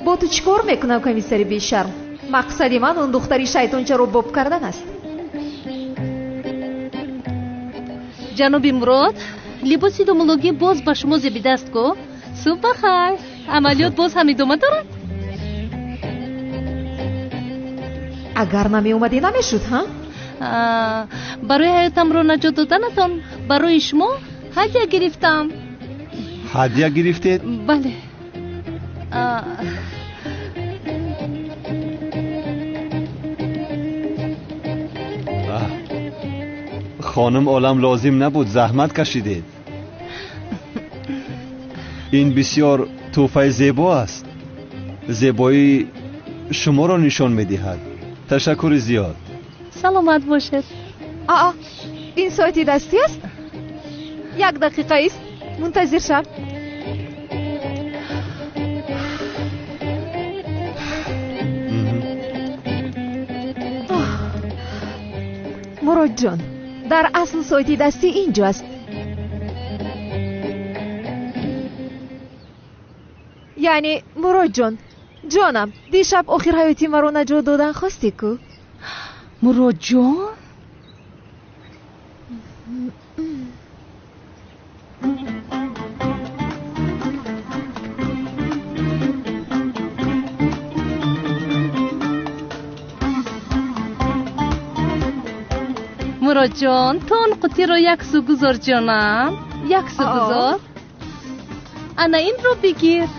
Бо ту чӣ кор мекунам, комиссари бешарм? Мақсади ман он духтари шайтончаро боб кардан аст. Ҷаноби Мурод, либоси домуллогӣ боз ба шумо зебидааст ку? Субҳ ба хайр. Амалиёт боз ҳам идома дорад? Агар намеомадӣ, намешуд, ҳа? Барои ҳаётамро наҷот доданатон барои шумо ҳадя гирифтам. Ҳадя гирифтед? Бале. Хонум олам, лозим набуд, заҳмат кашидед. Ин бисёр тӯҳфаи зебо аст. Зебоии шуморо нишон медиҳад. Ташаккури зиёд. Саломат бошед. Аа, ин соати дастӣ аст? Як дақиқа ист, мунтазир шав. Муродҷон, дар асл соати дастӣ инҷо аст. Яъне Муродҷон, ҷонам, дишаб охир ҳаёти маро наҷот додан хостӣ ку? Муродҷон? Муродҷон, ту он қутиро як су гузор, ҷонам, як су гузор. Ана инро бигир.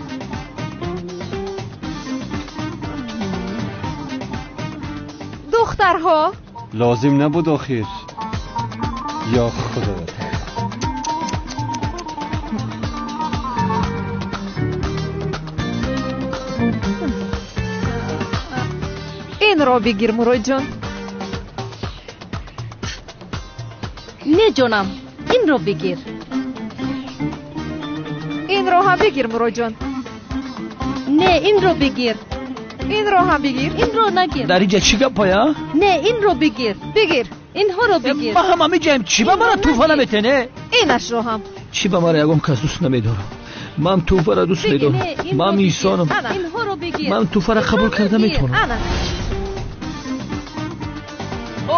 Духтарҳо, лозим набуд охир. Ё худо. Инро бигир, Муродҷон. Не, ҷонам, инро бигир. Инро ҳам бигир, Муродҷон. Не, инро бигир. Инро ҳам бигир. Инро нагир. Дар инҷа чӣ гапая? Не, инро бигир. Бигир. Инҳоро бигир. Ма ҳам ҳамиҷаем. Чӣ ба мара тӯҳфа наметене? Инашро ҳам. Чӣ ба мара ягон кас дӯст намедорам? Ман тӯҳфаро дӯст медорам. Ман инсонам. Инҳоро бигир. Ман тӯҳфаро қабул карда метавонам.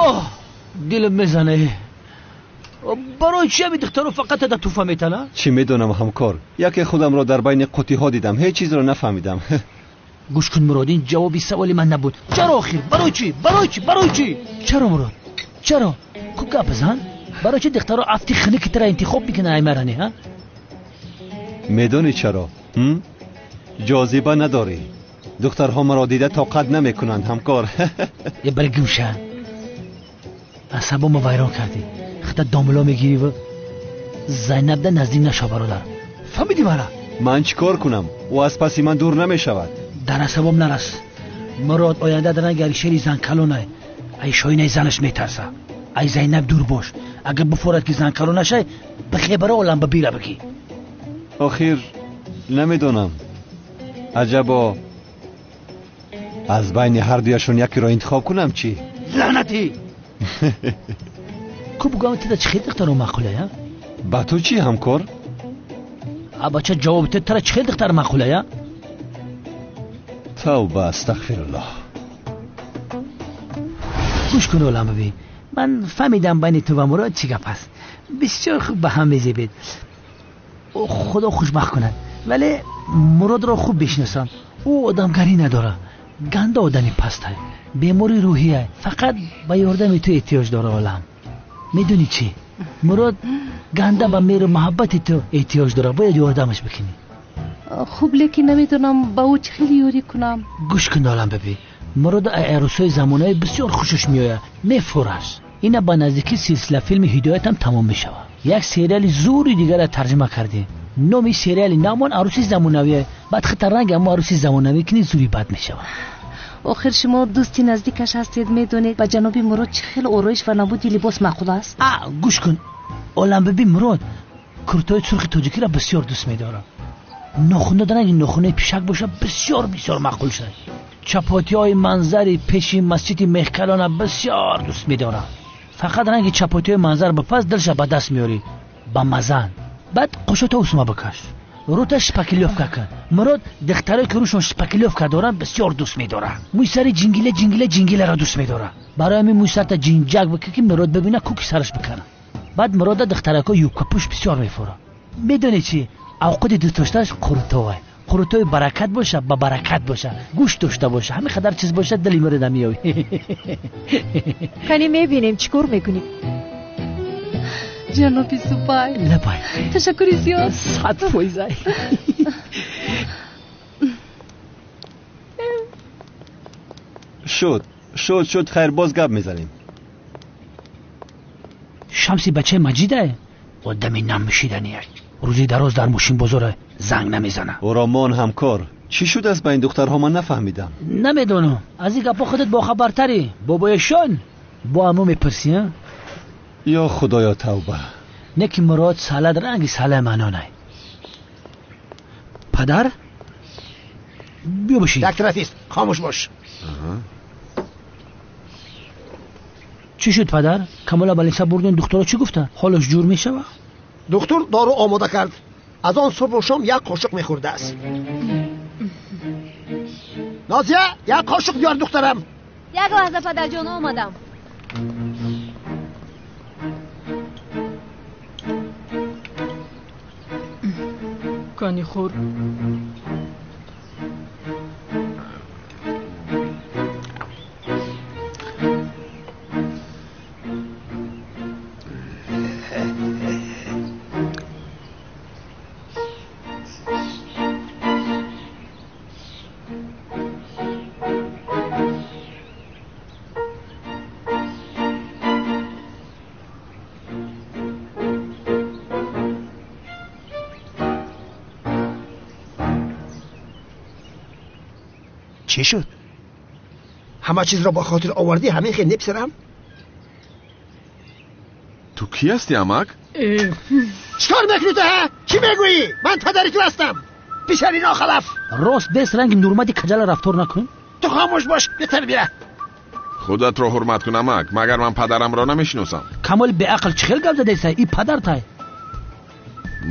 Оҳ, дилам мезане. Барои чи ҳами духтаро фақат да тӯҳфа метана? Чӣ медонам, ҳамкор. Яке худамро дар байни қутиҳо дидам, ҳеҷ чизро нафаҳмидам. Гӯш кун, Мурод, ин ҷавоби саволи ман набуд. Чаро охир? Барои чӣ? Барои чӣ? Барои чӣ? Чаро, Мурод? Чаро? Ку гап зан? Барои чӣ духтаро афти хунуки тара интихоб мекунанд, аймаране, ҳа? Медонӣ чаро? Ҷозиба надорӣ. Духтарҳо маро дида тоқат намекунанд, ҳамкор. Е, бари гумша. Асабомо вайрон кардӣ. Хита домло мегирӣ ва Зайнабда наздик нашав, бародар. Фаҳмидӣ мара? Ман чӣ кор кунам? Ӯ аз паси ман дур намешавад. Дар асабом нарас. Мурод оянда дар ранги Алишери занкалонай. Ай шоинаи занаш метарса. Ай Зайнаб дур бош. Агар бифорад ки занкалон нашай, бихебара олам ба бира бикӣ. Охир намедонам. Аҷабо аз байни ҳардуяшон якеро интихоб кунам чӣ? Лаънатӣ! Ку бугӯям, тида чӣ хел духтаро маъқулая? Ба ту чӣ, ҳамкор? А бача, ҷавоб те, тара чӣ хел духтар маъқулая? Тавба, астағфируллоҳ. Гӯш кун, олам бибин. Ман фаҳмидам байни ту ва Мурод чӣ гап аст. Бисёр хуб ба ҳам мезебед. Худо хушбахт кунад. Вале Муродро хуб бишносам. Ӯ одамгарӣ надорад. Ганда одами пастай. Бемори рӯҳия. Фақат ба ёрдами ту эҳтиёҷ дора, олам. Медонӣ чӣ? Мурод ганда ба меҳру муҳаббати ту эҳтиёҷ дорад. Бояд ёрдамаш бикунӣ. Хуб, лекин намедонам ба ӯ чӣ хел ёрӣ кунам. Гӯш кун, олам бибин. Мурод арӯсҳои замонави бисёр хушаш меояд. Мефураш. Ина ба наздикӣ силсила филми ҳидоятам тамом мешавад. Як сериали зури дигарро тарҷима кардем. Номи сериали намон арӯси замонавие. Баъд хита ранг аммо арӯси замонавӣ кунӣ, зури бад мешавад. Охир шумо дӯсти наздикаш ҳастед, медонед ба ҷаноби Мурод чӣ хел ороиш ва набуди либос маъқул аст? А, гӯш кун, олам бибин, Мурод куртои сурхи тоҷикиро бисёр дӯст медорад. Нохуна ранги нохунаи пишак боша, бисёр бисёр маъқул шуд. Чапотиҳои манзари пеши масҷиди Меҳкалона бисёр дӯст медорад. Фақат ранги чапотиҳои манзар бипаз, дилша ба даст меорӣ. Ба мазан. Баъд қошото усма бикаш. Рута шпаклёвка кун. Мурод духтарое ки рӯшон шпаклёвка доранд бисёр дӯст медорад. Мӯи сари ҷингила ҷингила ҷингиларо дӯст медорад. Барои ҳамин мӯи сарта ҷинҷак бикун, ки Мурод бибина, куки сараш бикана. Баъд Мурода духтарако юбкапӯш бисёр мефурад. Медонӣ чӣ? Авқоти дӯстдоштааш қурутовай. Қурутои баракат боша, ба баракат боша, гӯшт дошта боша, ҳамин қадар чиз боша, дили Мурод меёбӣ. Кани мебинем чӣ кор мекунӣ. Ҷаноби Зубайр. Лабай. Ташаккури зиёд. 100%. Шуд, шуд, шуд, хайр, боз гап мезанем. Шамси бачаи Маҷидае? Одами намшидание. Рӯзи дароз дар мошинбозор занг намезана. Ӯро мон, ҳамкор. Чӣ шудааст ба ин духтарҳо, ман нафаҳмидам. Намедонам. Аз ин гапҳо худат бохабартарӣ. Бобояшон бо амо мепурсӣ, а? Ё худоё, тавба. Не ки Мурод салад ранги салаи манонай. Падар, биё бишин. Як тарафист, хомӯш бош. Чӣ шуд падар? Камола балиса бурден, духтуро чӣ гуфта? Ҳолаш ҷур мешава? Духтур дору омода кард. Аз он субҳу шом як қошуқ мехӯрдааст. Нозия, як қошуқ биёр духтарам. Як лаҳза падарҷон, омадам. Кани хӯр. Чӣ шуд? Ҳама чизро ба хотир овардӣ, ҳамин хел неписарам? Ту кӣ ҳастӣ, амак? Чӣ кор мекунӣ ту, ҳа? Чӣ мегӯӣ? Ман падари ту ҳастам. Писари нохалаф. Рост бес ранги нурмади каҷала рафтор накун. Ту хомӯш бош, бетарбия. Худатро ҳурмат кун, амак. Магар ман падарамро намешиносам? Камоли беақл чӣ хел гап задаиса? И падартай.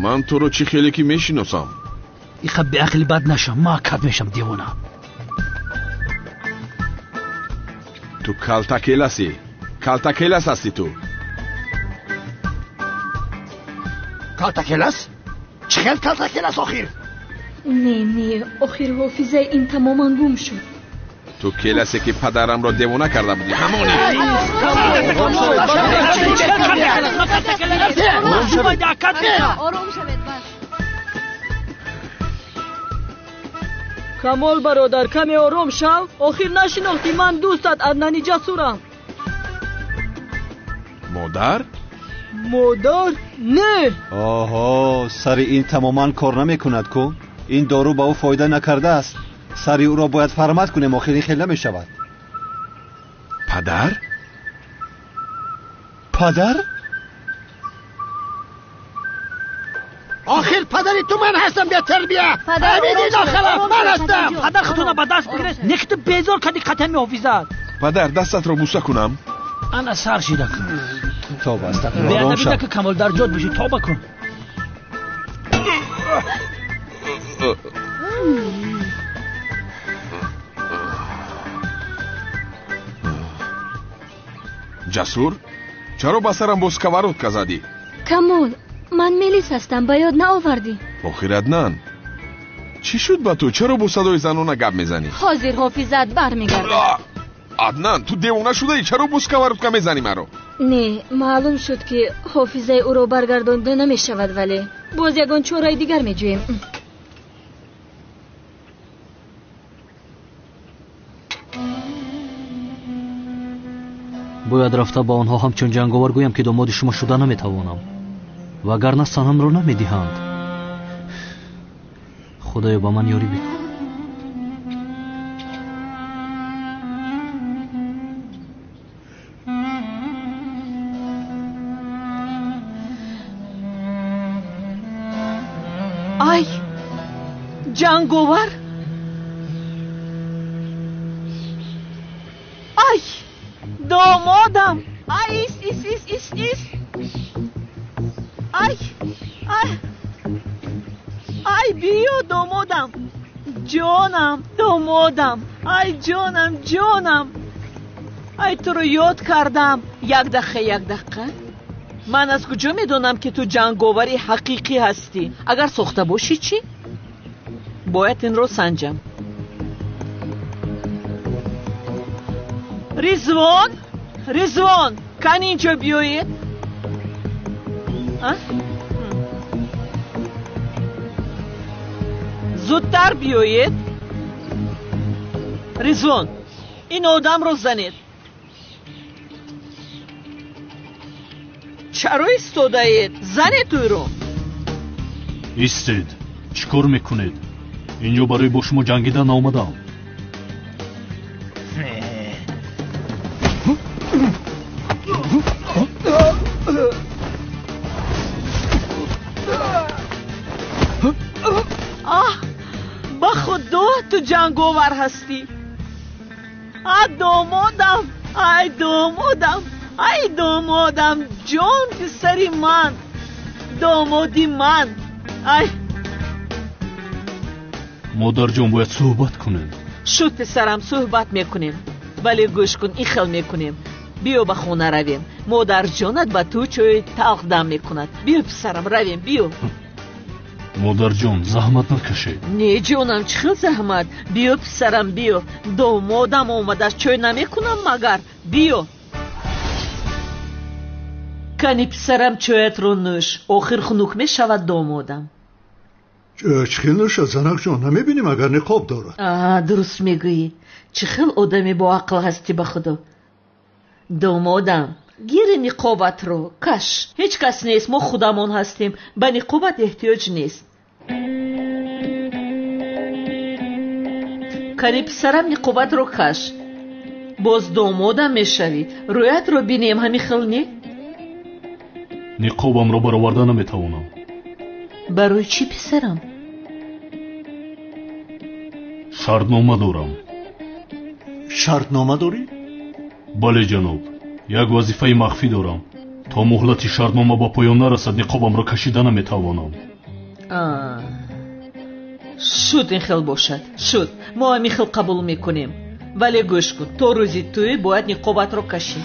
Ман туро чӣ хеле ки мешиносам. Иха беақли бад нашам, ма кат мешам девона. Ту калтакеласӣ. Калтакелас ҳастӣ ту. Калтакелас? Чӣ хел калтакелас охир? Не, не, охир ҳофизаи ин тамоман гум шуд. Ту келасе ки падарамро девона карда будӣ, ҳамони. Ором шавед, бас. Камол бародар, каме ором шав. Охир нашинохтӣ, ман дӯстат Аднани Ҷасурам. Модар? Модар? Не. Оҳо, сари ин тамоман кор намекунад ку. Ин дору ба ӯ фоида накардааст. Сари ӯро бояд фармат кунем, охир ин хел намешавад. Падар? Падар? Охир падари ту ман ҳастам, бетарбия. Ҳамиди нохалаф ман ҳастам. Падар худтона ба даст бигиред, не ки ту безор кардӣ қатами ҳофизат. Падар, дастатро буса кунам. Ана сар шида кун. Тоба, астағфируллоҳ. Беадабӣ накун, Камол, дар ҷод биши, тоба кун. Ҷасур, чаро ба сарам бо сковородка задӣ? Камол, ман Мелис ҳастам, ба ёд наовардӣ. Охир Аднан, чӣ шуд ба ту? Чаро бо садои занона гап мезанӣ? Ҳозир ҳофизат бармегардад. Аднан, ту девона шудаӣ? Чаро бо сковородка мезанӣ маро? Не, маълум шуд ки ҳофизаи ӯро баргардонда намешавад, вале боз ягон чораи дигар меҷӯем. Бояд рафта ба онҳо ҳамчун ҷанговар гӯям ки домоди шумо шуда наметавонам, вагарна санамро намедиҳанд. Худоё, ба ман ёрӣ бикун. Ай, ҷанговар! Ай, домодам! Ай, ис, ис, ис, ис, ис! Ай, ай, ай, биё, домодам! Ҷонам, домодам! Ай, ҷонам, ҷонам! Ай, туро ёд кардам. Як дақиқа, як дақиқа. Ман аз куҷо медонам, ки ту ҷанговари ҳақиқӣ ҳастӣ? Агар сохта бошӣ чӣ? Бояд инро санҷам. Ризвон, Ризвон, кани инҷо биёед. Зудтар биёед. Ризвон, ин одамро занед. Чаро истодаед? Занед ӯро. Истед, чӣ кор мекунед? Инҷо барои бо шумо ҷангидан наомадам. Аҳ, ба худо ту ҷанговар ҳастӣ. А домодам, ай домодам, Ай домодам, ҷон писари ман, домоди ман. Ай модарҷон, бояд суҳбат кунем. Шуд писарам, суҳбат мекунем. Вале гӯш кун, ин хел мекунем. Биё ба хона равем. Модарҷонат ба ту чойи талх дам мекунад. Биё писарам, равем, биё. Модарҷон, заҳмат накашед. Не ҷонам, чӣ хел заҳмат? Биё писарам, биё. Домодам омадааст, чой намекунам магар? Биё. Кани писарам, чоятро нӯш. Охир хунук мешавад домодам. Чӣ хел нӯшад, занакҷон? Намебинӣ магар ниқоб дорад? Дуруст мегӯӣ. Чӣ хел одами боақл ҳастӣ ба худо. Домодам, гири ниқобатро каш. Ҳеҷ кас нест, мо худамон ҳастем. Ба ниқобат эҳтиёҷ нест. Кани писарам, ниқобатро каш. Боз домодам мешавӣ. Рӯятро бинем, ҳамин хел не? Ниқобамро бароварда наметавонам. Барои чӣ писарам? Шартнома дорам. Шартнома дорӣ? Бале ҷаноб, як вазифаи махфӣ дорам. То муҳлати шартнома ба поён нарасад, ниқобамро кашида наметавонам. Шуд, ин хел бошад. Шуд, мо ҳамин хел қабул мекунем. Вале гӯш кун, то рӯзи тӯй бояд ниқобатро кашӣ.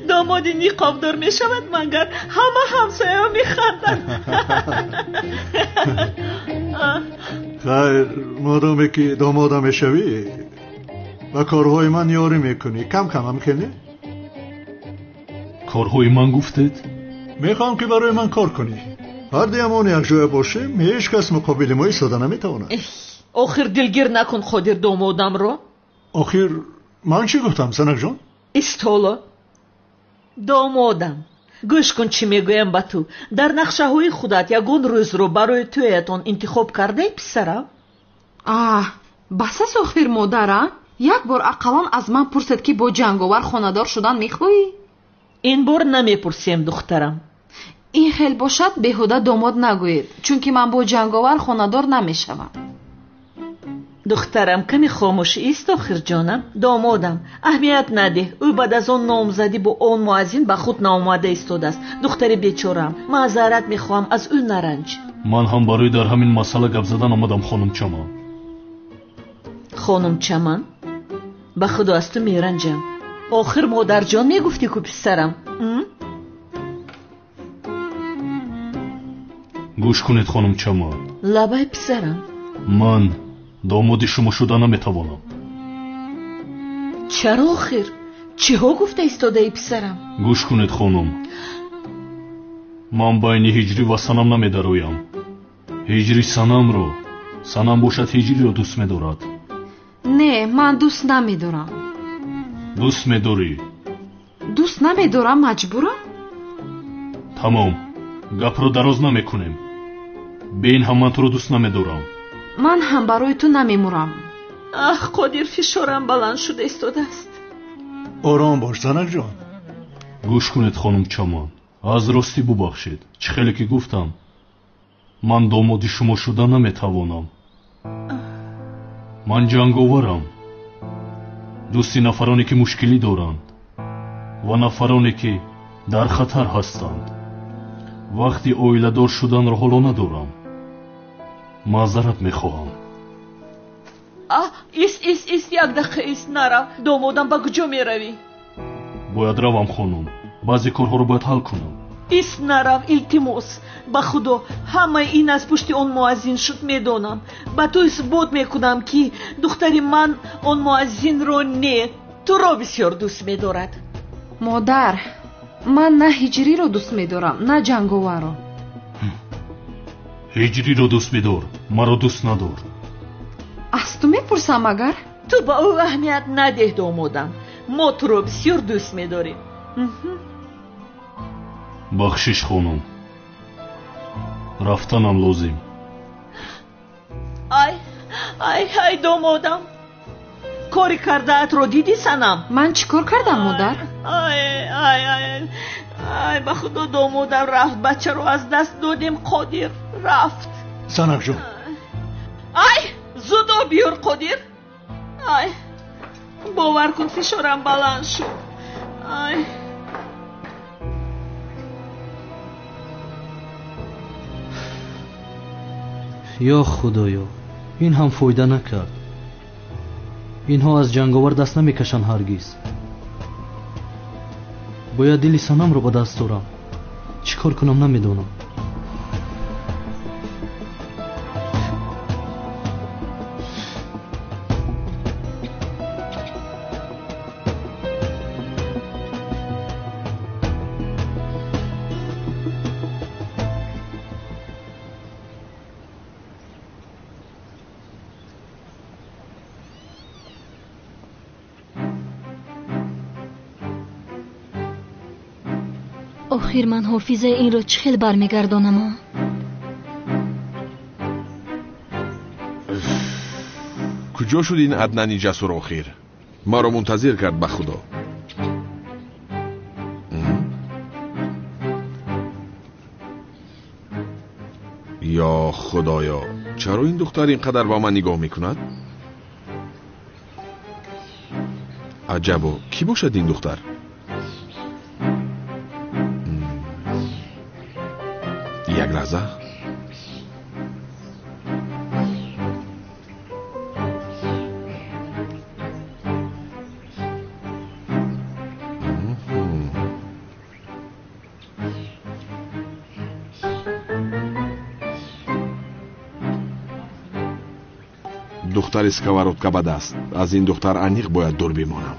Домоди ниқобдор мешавад магар? Ҳама ҳамсояҳо механданд. Хайр, модоме ки домода мешавӣ, ба корҳои ман ёрӣ мекунӣ. Кам кам ҳам хел не? Корҳои ман гуфтед? Мехоҳам ки барои ман кор кунӣ. Ҳардуямон якҷоя бошем, ҳеҷ кас муқобили мо истода наметавонад. Охир дилгир накун Қодир домодамро. Охир ман чӣ гуфтам, занакҷон? Истоло. Домодам, гӯш кун чӣ мегӯям ба ту. Дар нақшаҳои худат ягон рӯзро барои тӯятон интихоб кардаи писарам? Аҳ, бас аст охир модара. Як бор ақаллан аз ман пурсед ки бо ҷанговар хонадор шудан мехоҳӣ? Ин бор намепурсем, духтарам. Ин хел бошад, беҳуда домод нагӯед, чунки ман бо ҷанговар хонадор намешавам. Духтарам, каме хомӯш ист охир ҷонам. Домодам, аҳамият надеҳ. Ӯ баъд аз он номзадӣ бо он муаззин ба худ наомада истодааст. Духтари бечораам, маъзарат мехоҳам, аз ӯ наранҷ. Ман ҳам барои дар ҳамин масъала гап задан омадам, хонум Чаман. Хонум Чаман, ба худо аз ту меранҷам. Охир модарҷон мегуфтӣ ку писарам? Гӯш кунед, хонум Чаман. Лабай писарам. Ман домоди шумо шуда наметавонам. Чаро охир? Чиҳо гуфта истодаи писарам? Гӯш кунед, хонум. Ман байни ҳиҷрӣ ва санам намедароям. Ҳиҷрӣ санамро, санам бошад ҳиҷриро дӯст медорад. Не, ман дӯст намедорам. Дӯст медорӣ? Дӯст намедорам, маҷбурам? Тамом, гапро дароз намекунем. Бе ин ҳам ман туро дӯст намедорам. Ман ҳам барои ту намемурам. Аҳ, Қодир, фишорам баланд шуда истодааст. Ором бош, занакҷон. Гӯш кунед, хонум Чаман. Аз ростӣ бубахшед. Чӣ хеле ки гуфтам, ман домоди шумо шуда наметавонам. Ман ҷанговарам. Дӯсти нафароне ки мушкилӣ доранд ва нафароне ки дар хатар ҳастанд. Вақти оиладор шуданро ҳоло надорам. Маъзарат мехоҳам. Аҳ, ист, ист, ист, як дақиқа ист, нарав. Домодам, ба куҷо меравӣ? Бояд равам, хонум. Баъзе корҳоро бояд ҳал кунам. Ист, нарав, илтимос. Ба худо, ҳамаи ин аз пушти он муаззин шуд, медонам. Ба ту исбот мекунам, ки духтари ман он муаззинро не, туро бисёр дӯст медорад. Модар, ман на ҳиҷриро дӯст медорам, на ҷанговарро. Ҳиҷриро дӯст бидор, маро дӯст надор. Аз ту мепурсам агар? Ту ба ӯ аҳамият надеҳ, домодам. Мо туро бисёр дӯст медорем. Бахшиш, хонум. Рафтанам лозим. Ай, ай, ай, домодам. Кори кардаатро дидӣ, санам? Ман чӣ кор кардам, модар? Ай, ай, ай, ай, ба худо домодам рафт. Бачаро аз даст додем, Қодир рафт. Занакҷон. Ай, зуд об биёр, Қодир. Ай, бовар кун, фишорам баланд шуд. Ай. Ё худоё, ин ҳам фоида накард. Инҳо аз ҷанговар даст намекашанд ҳаргиз. Бояд дили Санамро ба даст орам. Чӣ кор кунам намедонам. Охир ман ҳофизаи инро чӣ хел бармегардонам? Куҷо шуд ин Аднани ҷасур охир? Маро мунтазир кард ба худо. Ё худоё, чаро ин духтар ин қадар ба ман нигоҳ мекунад? Аҷабо, кӣ бошад ин духтар? Як лаҳза. Духтари сковородка ба даст. Аз ин духтар аниқ бояд дур бимонам.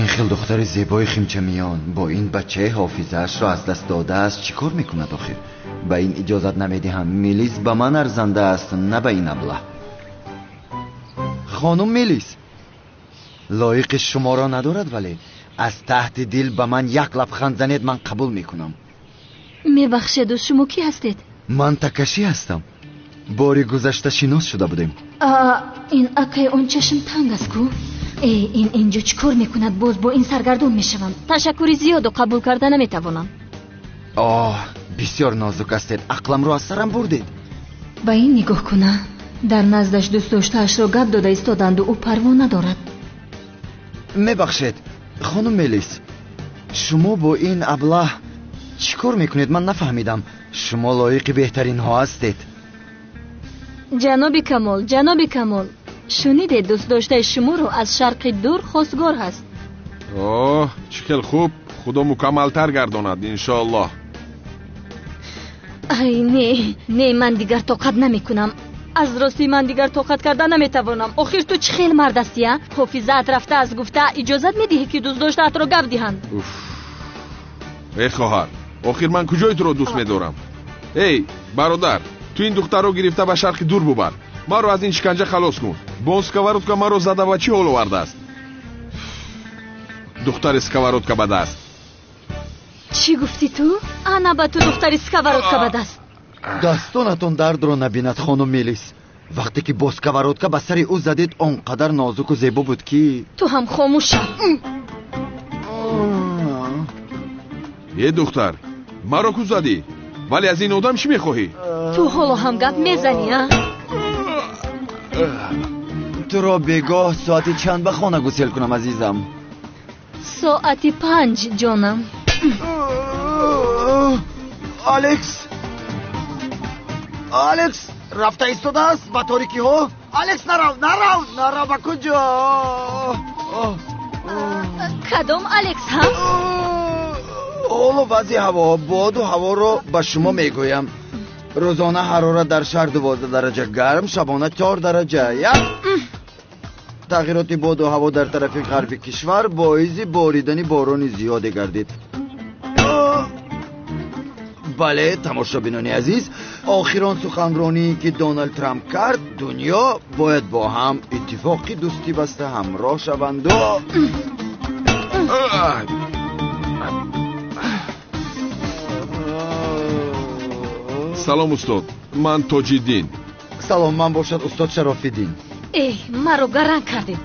Ин хел духтари зебои химчамиён бо ин бачаи ҳофизаашро аз даст додааст чӣ кор мекунад охир? Ба ин иҷозат намедиҳам. Мелис ба ман арзанда аст, на ба ин аблаҳ. Хонум Мелис лоиқи шуморо надорад, вале аз таҳти дил ба ман як лабханд занед, ман қабул мекунам. Мебахшеду, шумо кӣ ҳастед? Ман Такаши ҳастам. Бори гузашта шинос шуда будем. Ин акай он чашм танг аст ку? Э, ин инҷо чӣ кор мекунад? Боз бо ин саргардон мешавам. Ташаккури зиёду қабул карда наметавонам. Оҳ, бисёр нозук ҳастед. Ақламро аз сарам бурдед. Ба ин нигоҳ куна. Дар наздаш дӯстдоштаашро гап дода истоданду ӯ парво надорад. Мебахшед, хонум Мелис, шумо бо ин аблаҳ чӣ кор мекунед? Ман нафаҳмидам. Шумо лоиқи беҳтаринҳо ҳастед. Ҷаноби Камол, ҷаноби Камол, шунидед, дӯстдоштаи шуморо аз шарқи дур хостгор ҳаст. Оҳ, чӣ хел хуб. Худо мукаммалтар гардонад, иншоаллоҳ. Ай, не, не, ман дигар тоқат намекунам. Аз рости ман дигар тоқат карда наметавонам. Охир ту чӣ хел мард ҳастӣ, а? Ҳофизаат рафта аз гуфта иҷозат медиҳӣ, ки дӯстдоштаатро гап диҳанд? Эй хоҳар, охир ман куҷои туро дӯст медорам? Эй бародар, ту ин духтарро гирифта ба шарқи дур бубар. Маро аз ин шиканҷа халос кун. Бо он сковородка маро зада ва чӣ ҳол овардааст? Духтари сковородка ба даст. Чӣ гуфтӣ ту? Ана ба ту духтари сковородка ба даст. Дастонатон дардро набинад, хонум Мелис. Вақте ки бо сковородка ба сари ӯ задед, он қадар нозуку зебо буд ки... Ту ҳам хомӯш шав. Е духтар, маро ку задӣ? Вале аз ин одам чӣ мехоҳӣ? Ту ҳоло ҳам гап мезанӣ, а? Туро бегоҳ соати чанд ба хона гусел кунам, азизам? Соати 5, ҷонам. Алекс! Алекс рафта истодааст ба торикиҳо. Алекс, нарав, нарав, нарав, ба куҷо? Кадом Алекс, ҳа? Ҳоло вазъи ҳаво, боду ҳаворо ба шумо мегӯям. Рӯзона ҳарорат дар шаҳр 12 дараҷа гарм, шабона 4 дараҷа. Як тағйироти боду ҳаво дар тарафи ғарби кишвар боиси боридани борони зиёде гардид. Бале, тамошобинони азиз, охирон суханроние ки Доналд Трамп кард, дунё бояд бо ҳам иттифоқи дӯстӣ баста ҳамроҳ шаванду. Салом устод, ман Тоҷиддин. Салом, ман бошад устод Шарофиддин. Эй, маро гаранг кардед.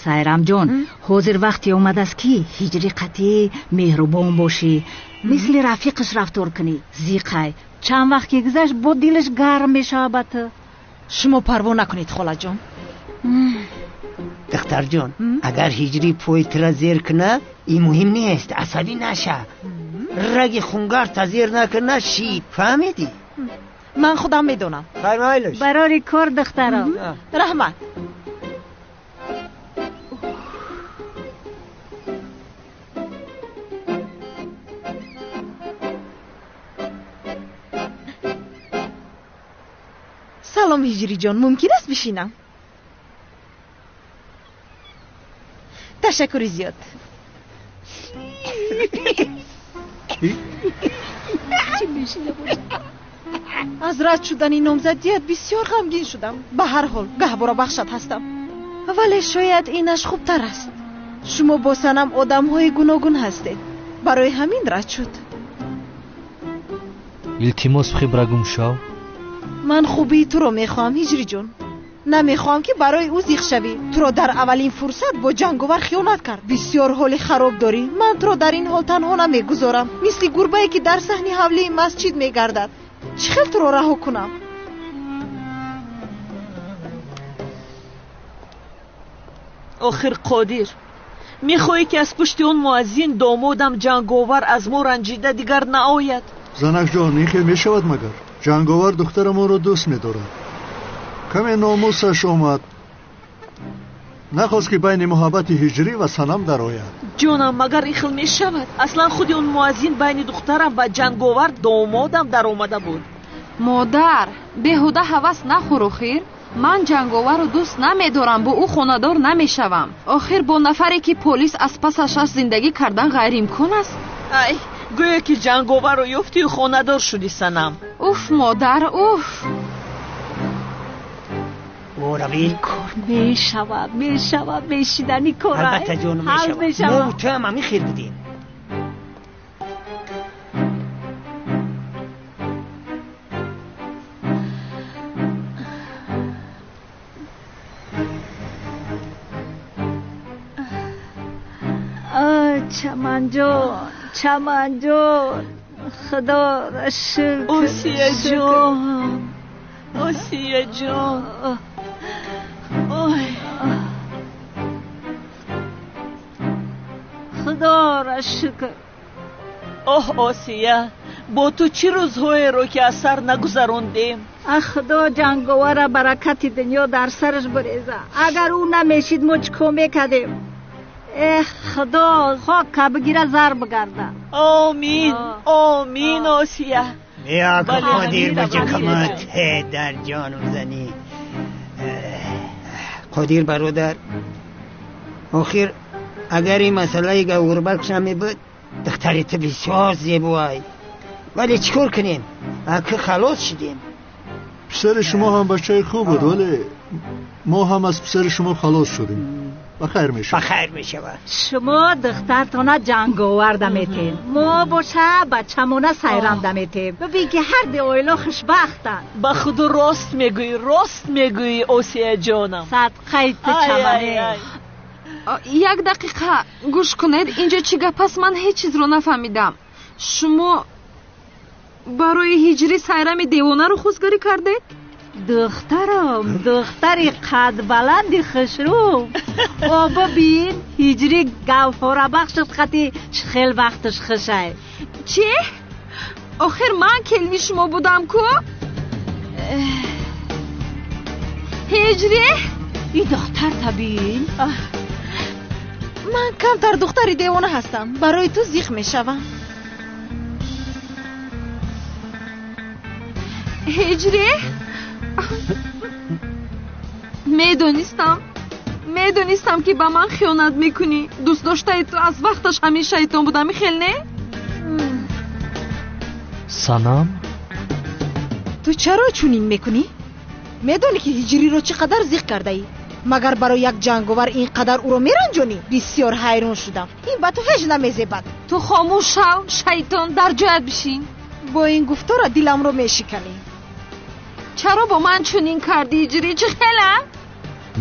Сайрамҷон, ҳозир вақте омадааст ки ҳиҷри қатъӣ меҳрубон бошӣ, мисли рафиқаш рафтор кунӣ. Зиқай, Чанд вақт ки гузашт, бо дилаш гарм мешавад ба ту. Шумо парво накунед, холаҷон. Духтарҷон, агар ҳиҷрӣ пои тура зер кунад, ин муҳим нест, асабӣ наша. Раги хунгарта зер накуна, шид. Фаҳмидӣ? Ман худам медонам. Фармоилаш. Барори кор, духтарам. Раҳмат. Салом, ҳиҷриҷон, мумкин аст бишинам? Ташаккури зиёд. Аз рад шудани номзадият бисёр ғамгин шудам. Ба ҳар ҳол гаҳвора бахшат ҳастам, вале шояд инаш хубтар аст. Шумо бо Санам одамҳои гуногун ҳастед, барои ҳамин рад шуд. Илтимос, хибра гум шав. Ман хубии туро мехоҳам, ҳиҷриҷон. Намехоҳам, ки барои ӯ зиқ шавӣ. Туро дар аввалин фурсат бо ҷанговар хиёнат кард. Бисёр ҳоли хароб дорӣ. Ман туро дар ин ҳол танҳо намегузорам, мисли гурбае ки дар саҳни ҳавлии масҷид мегардад. Чӣ хел туро раҳо кунам? Охир Қодир, мехоҳӣ, ки аз пушти он муаззин домодам ҷанговар аз мо ранҷида дигар наояд? Занакҷон, ин хел мешавад магар? Ҷанговар духтарамонро дӯст медорад. Каме номусаш омад, нахост, ки байни муҳаббати ҳиҷрӣ ва Санам дарояд. Ҷонам, магар ин хел мешавад? Аслан худи он муаззин байни духтарам ва ҷанговар домодам даромада буд. Модар, беҳуда ҳавас нахӯр. Охир ман ҷанговарро дӯст намедорам, бо ӯ хонадор намешавам. Охир бо нафаре, ки полис аз пасаш аст, зиндагӣ кардан ғайриимкон аст. Ай, гӯё ки ҷанговарро ёфтию хонадор шудӣ, Санам. Уф, модар, уф. Оравин. Кор мешавад, мешавад, мешидани кор. Албатта, ҷонум, мешавад. Мо ту ҳам ҳамин хел будем. Чаманҷон, Чаманҷон, худоро шукр. Осияҷон, Осияҷон. Ой, худоро шукр. Оҳ, Осия, бо ту чӣ рӯзҳоеро ки аз сар нагузарондем. Ах, худо ҷанговара баракати дунё дар сараш буреза. Агар ӯ намешид, мо чӣ кор мекардем? Эх, худо хока бигира, зар бигарда. Омин, омин, Осия. Биё, Қодир, ба ҷакамат дар ҷону занӣ. Қодир бародар, охир агар ин масъалаи гавҳарбахш намебуд, духтари ту бисёр зебоай. Вале чӣ кор кунем, аки халос шудем. Писари шумо ҳам бачаи хуб буд, вале мо ҳам аз писари шумо халос шудем. Ба хайр мешавад. Ба хайр мешавад. Шумо духтартона ҷанговар даметем, мо боша бачамона сайрам даметем. Бибин, ки ҳар ду оила хушбахтанд. Ба худо, рост мегӯӣ, рост мегӯӣ, Осияҷонам. Садқаи ту, чамане. Як дақиқа гӯш кунед, инҷо чӣ гап аст? Ман ҳеҷ чизро нафаҳмидам. Шумо барои ҳиҷрӣ сайрами девонаро хостгарӣ кардед? Духтарам, духтари қадбаланди хушрӯ. О, бибин, ҳиҷрӣ гавҳорабахшат қати чӣ хел вақташ хушай. Чӣ? Охир ман келини шумо будам ку. Ҳиҷрӣ. И духтар табин. Ман камтар духтари девона ҳастам, барои ту зиқ мешавам. Ҳиҷрӣ, медонистам, медонистам, ки ба ман хиёнат мекунӣ. Дӯстдоштаи ту аз вақташ ҳамин шайтон будам, хел не? Санам. Ту чаро чунин мекунӣ? Медонӣ, ки ҳиҷриро чӣ қадар зиқ кардаӣ? Магар барои як ҷанговар ин қадар ӯро меранҷонӣ? Бисёр ҳайрон шудам. Ин ба ту ҳеҷ намезебад. Ту хомӯш шав, шайтон, дар ҷоят бишин. Бо ин гуфтора диламро мешиканӣ. Чаро бо ман чунин кардӣ, ҳиҷрӣ? Чӣ хела?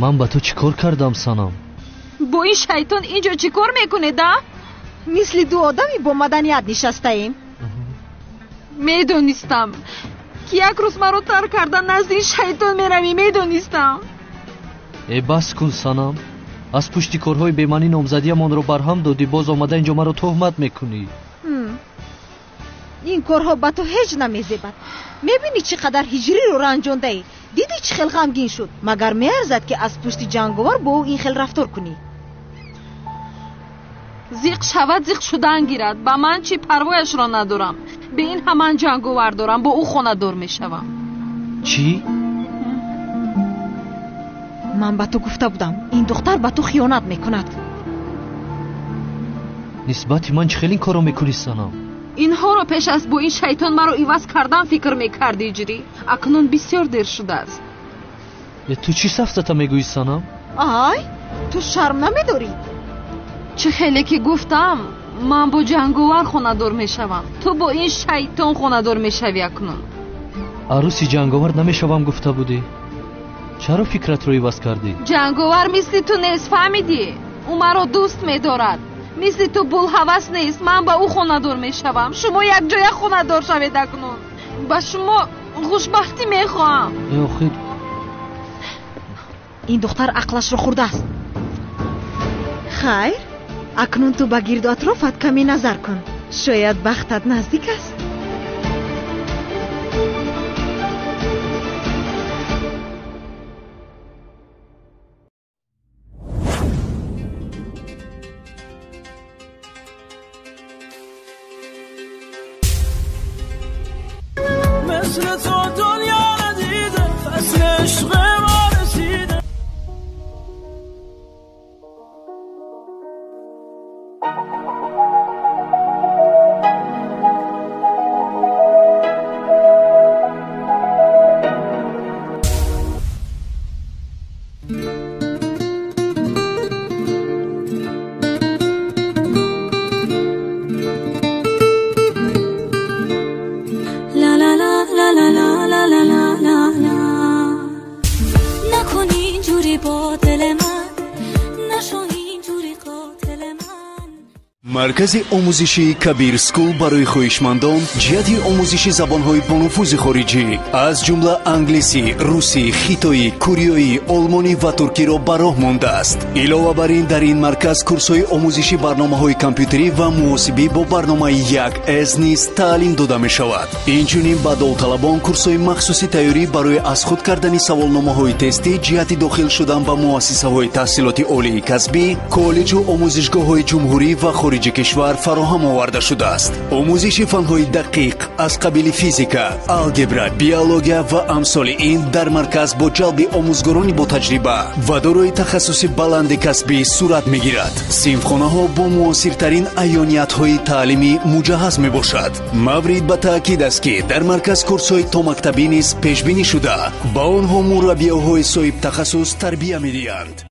Ман ба ту чӣ кор кардам, Санам? Бо ин шайтон инҷо чӣ кор мекунед, а? Мисли ду одами бо маданият нишастаем. Медонистам ки як рӯз маро тарк карда назди ин шайтон меравӣ, медонистам. Э бас кун санам, аз пушти корҳои бемаънӣ номзадиямонро барҳам додӣ, боз омада инҷо маро туҳмат мекунӣ. Ин корҳо ба ту ҳеҷ намезебад. Мебинӣ чӣ қадар ҳиҷриро ранҷондаӣ? Дидӣ чӣ хел ғамгин шуд? Магар меарзад ки аз пушти ҷанговар бо ӯ ин хел рафтор кунӣ? Зиқ шавад, зиқ шудан гирад. Ба ман чӣ, парвояшро надорам. Бе ин ҳам ман ҷанговар дорам, бо ӯ хонадор мешавам. Чӣ? Ман ба ту гуфта будам, ин духтар ба ту хиёнат мекунад. Нисбати ман чӣ хел ин корро мекунӣ санам? Инҳоро пеш аз бо ин шайтон маро иваз кардан фикр мекардӣ, Ҳиҷрӣ. Акнун бисёр дер шудааст. Ту чӣ сафсата мегӯӣ санам? Ай, ту шарм намедорӣ? Чӣ хеле ки гуфтам, ман бо ҷанговар хонадор мешавам, ту бо ин шайтон хонадор мешавӣ акнун. Арӯси ҷанговар намешавам гуфта будӣ. Чаро фикратро иваз кардӣ? Ҷанговар мисли ту нест, фаҳмидӣ? Ӯ маро дӯст медорад. Мисли ту булҳавас нест. Ман ба ӯ хонадор мешавам. Шумо якҷоя хонадор шавед акнун. Ба шумо хушбахтӣ мехоҳам. Э охир, ин духтар ақлашро хӯрдааст. Хайр, акнун ту ба гирду атрофат каме назар кун. Шояд бахтат наздик аст. مثل تو دنیا ندیده، فصل عشق ما رسیده. Маркази омӯзишии Кабир Скул барои хоҳишмандон ҷиҳати омӯзиши забонҳои бонуфузи хориҷӣ аз ҷумла англисӣ, русӣ, хитоӣ, кореоӣ, олмонӣ ва туркиро ба роҳ мондааст. Илова бар ин, дар ин марказ курсҳои омӯзиши барномаҳои компютерӣ ва муҳосибӣ бо барномаи 1С низ таълим дода мешавад. Инчунин ба довталабон курсҳои махсуси тайёрӣ барои аз худ кардани саволномаҳои тестӣ ҷиҳати дохил шудан ба муассисаҳои таҳсилоти олии касбӣ, коллеҷу омӯзишгоҳҳои ҷумҳурӣ ва хориҷи кишвар фароҳам оварда шудааст. Омӯзиши фанҳои дақиқ аз қабили физика, алгебра, биология ва амсоли ин дар марказ бо ҷалби омӯзгорони ботаҷриба ва дорои тахассуси баланди касбӣ сурат мегирад. Синфхонаҳо бо муосиртарин аёниятҳои таълимӣ муҷаҳҳаз мебошад. Маврид ба таъкид аст, ки дар марказ курсҳои томактабӣ низ пешбинӣ шуда, ба онҳо мураббиёҳои соҳибтахассус тарбия медиҳанд.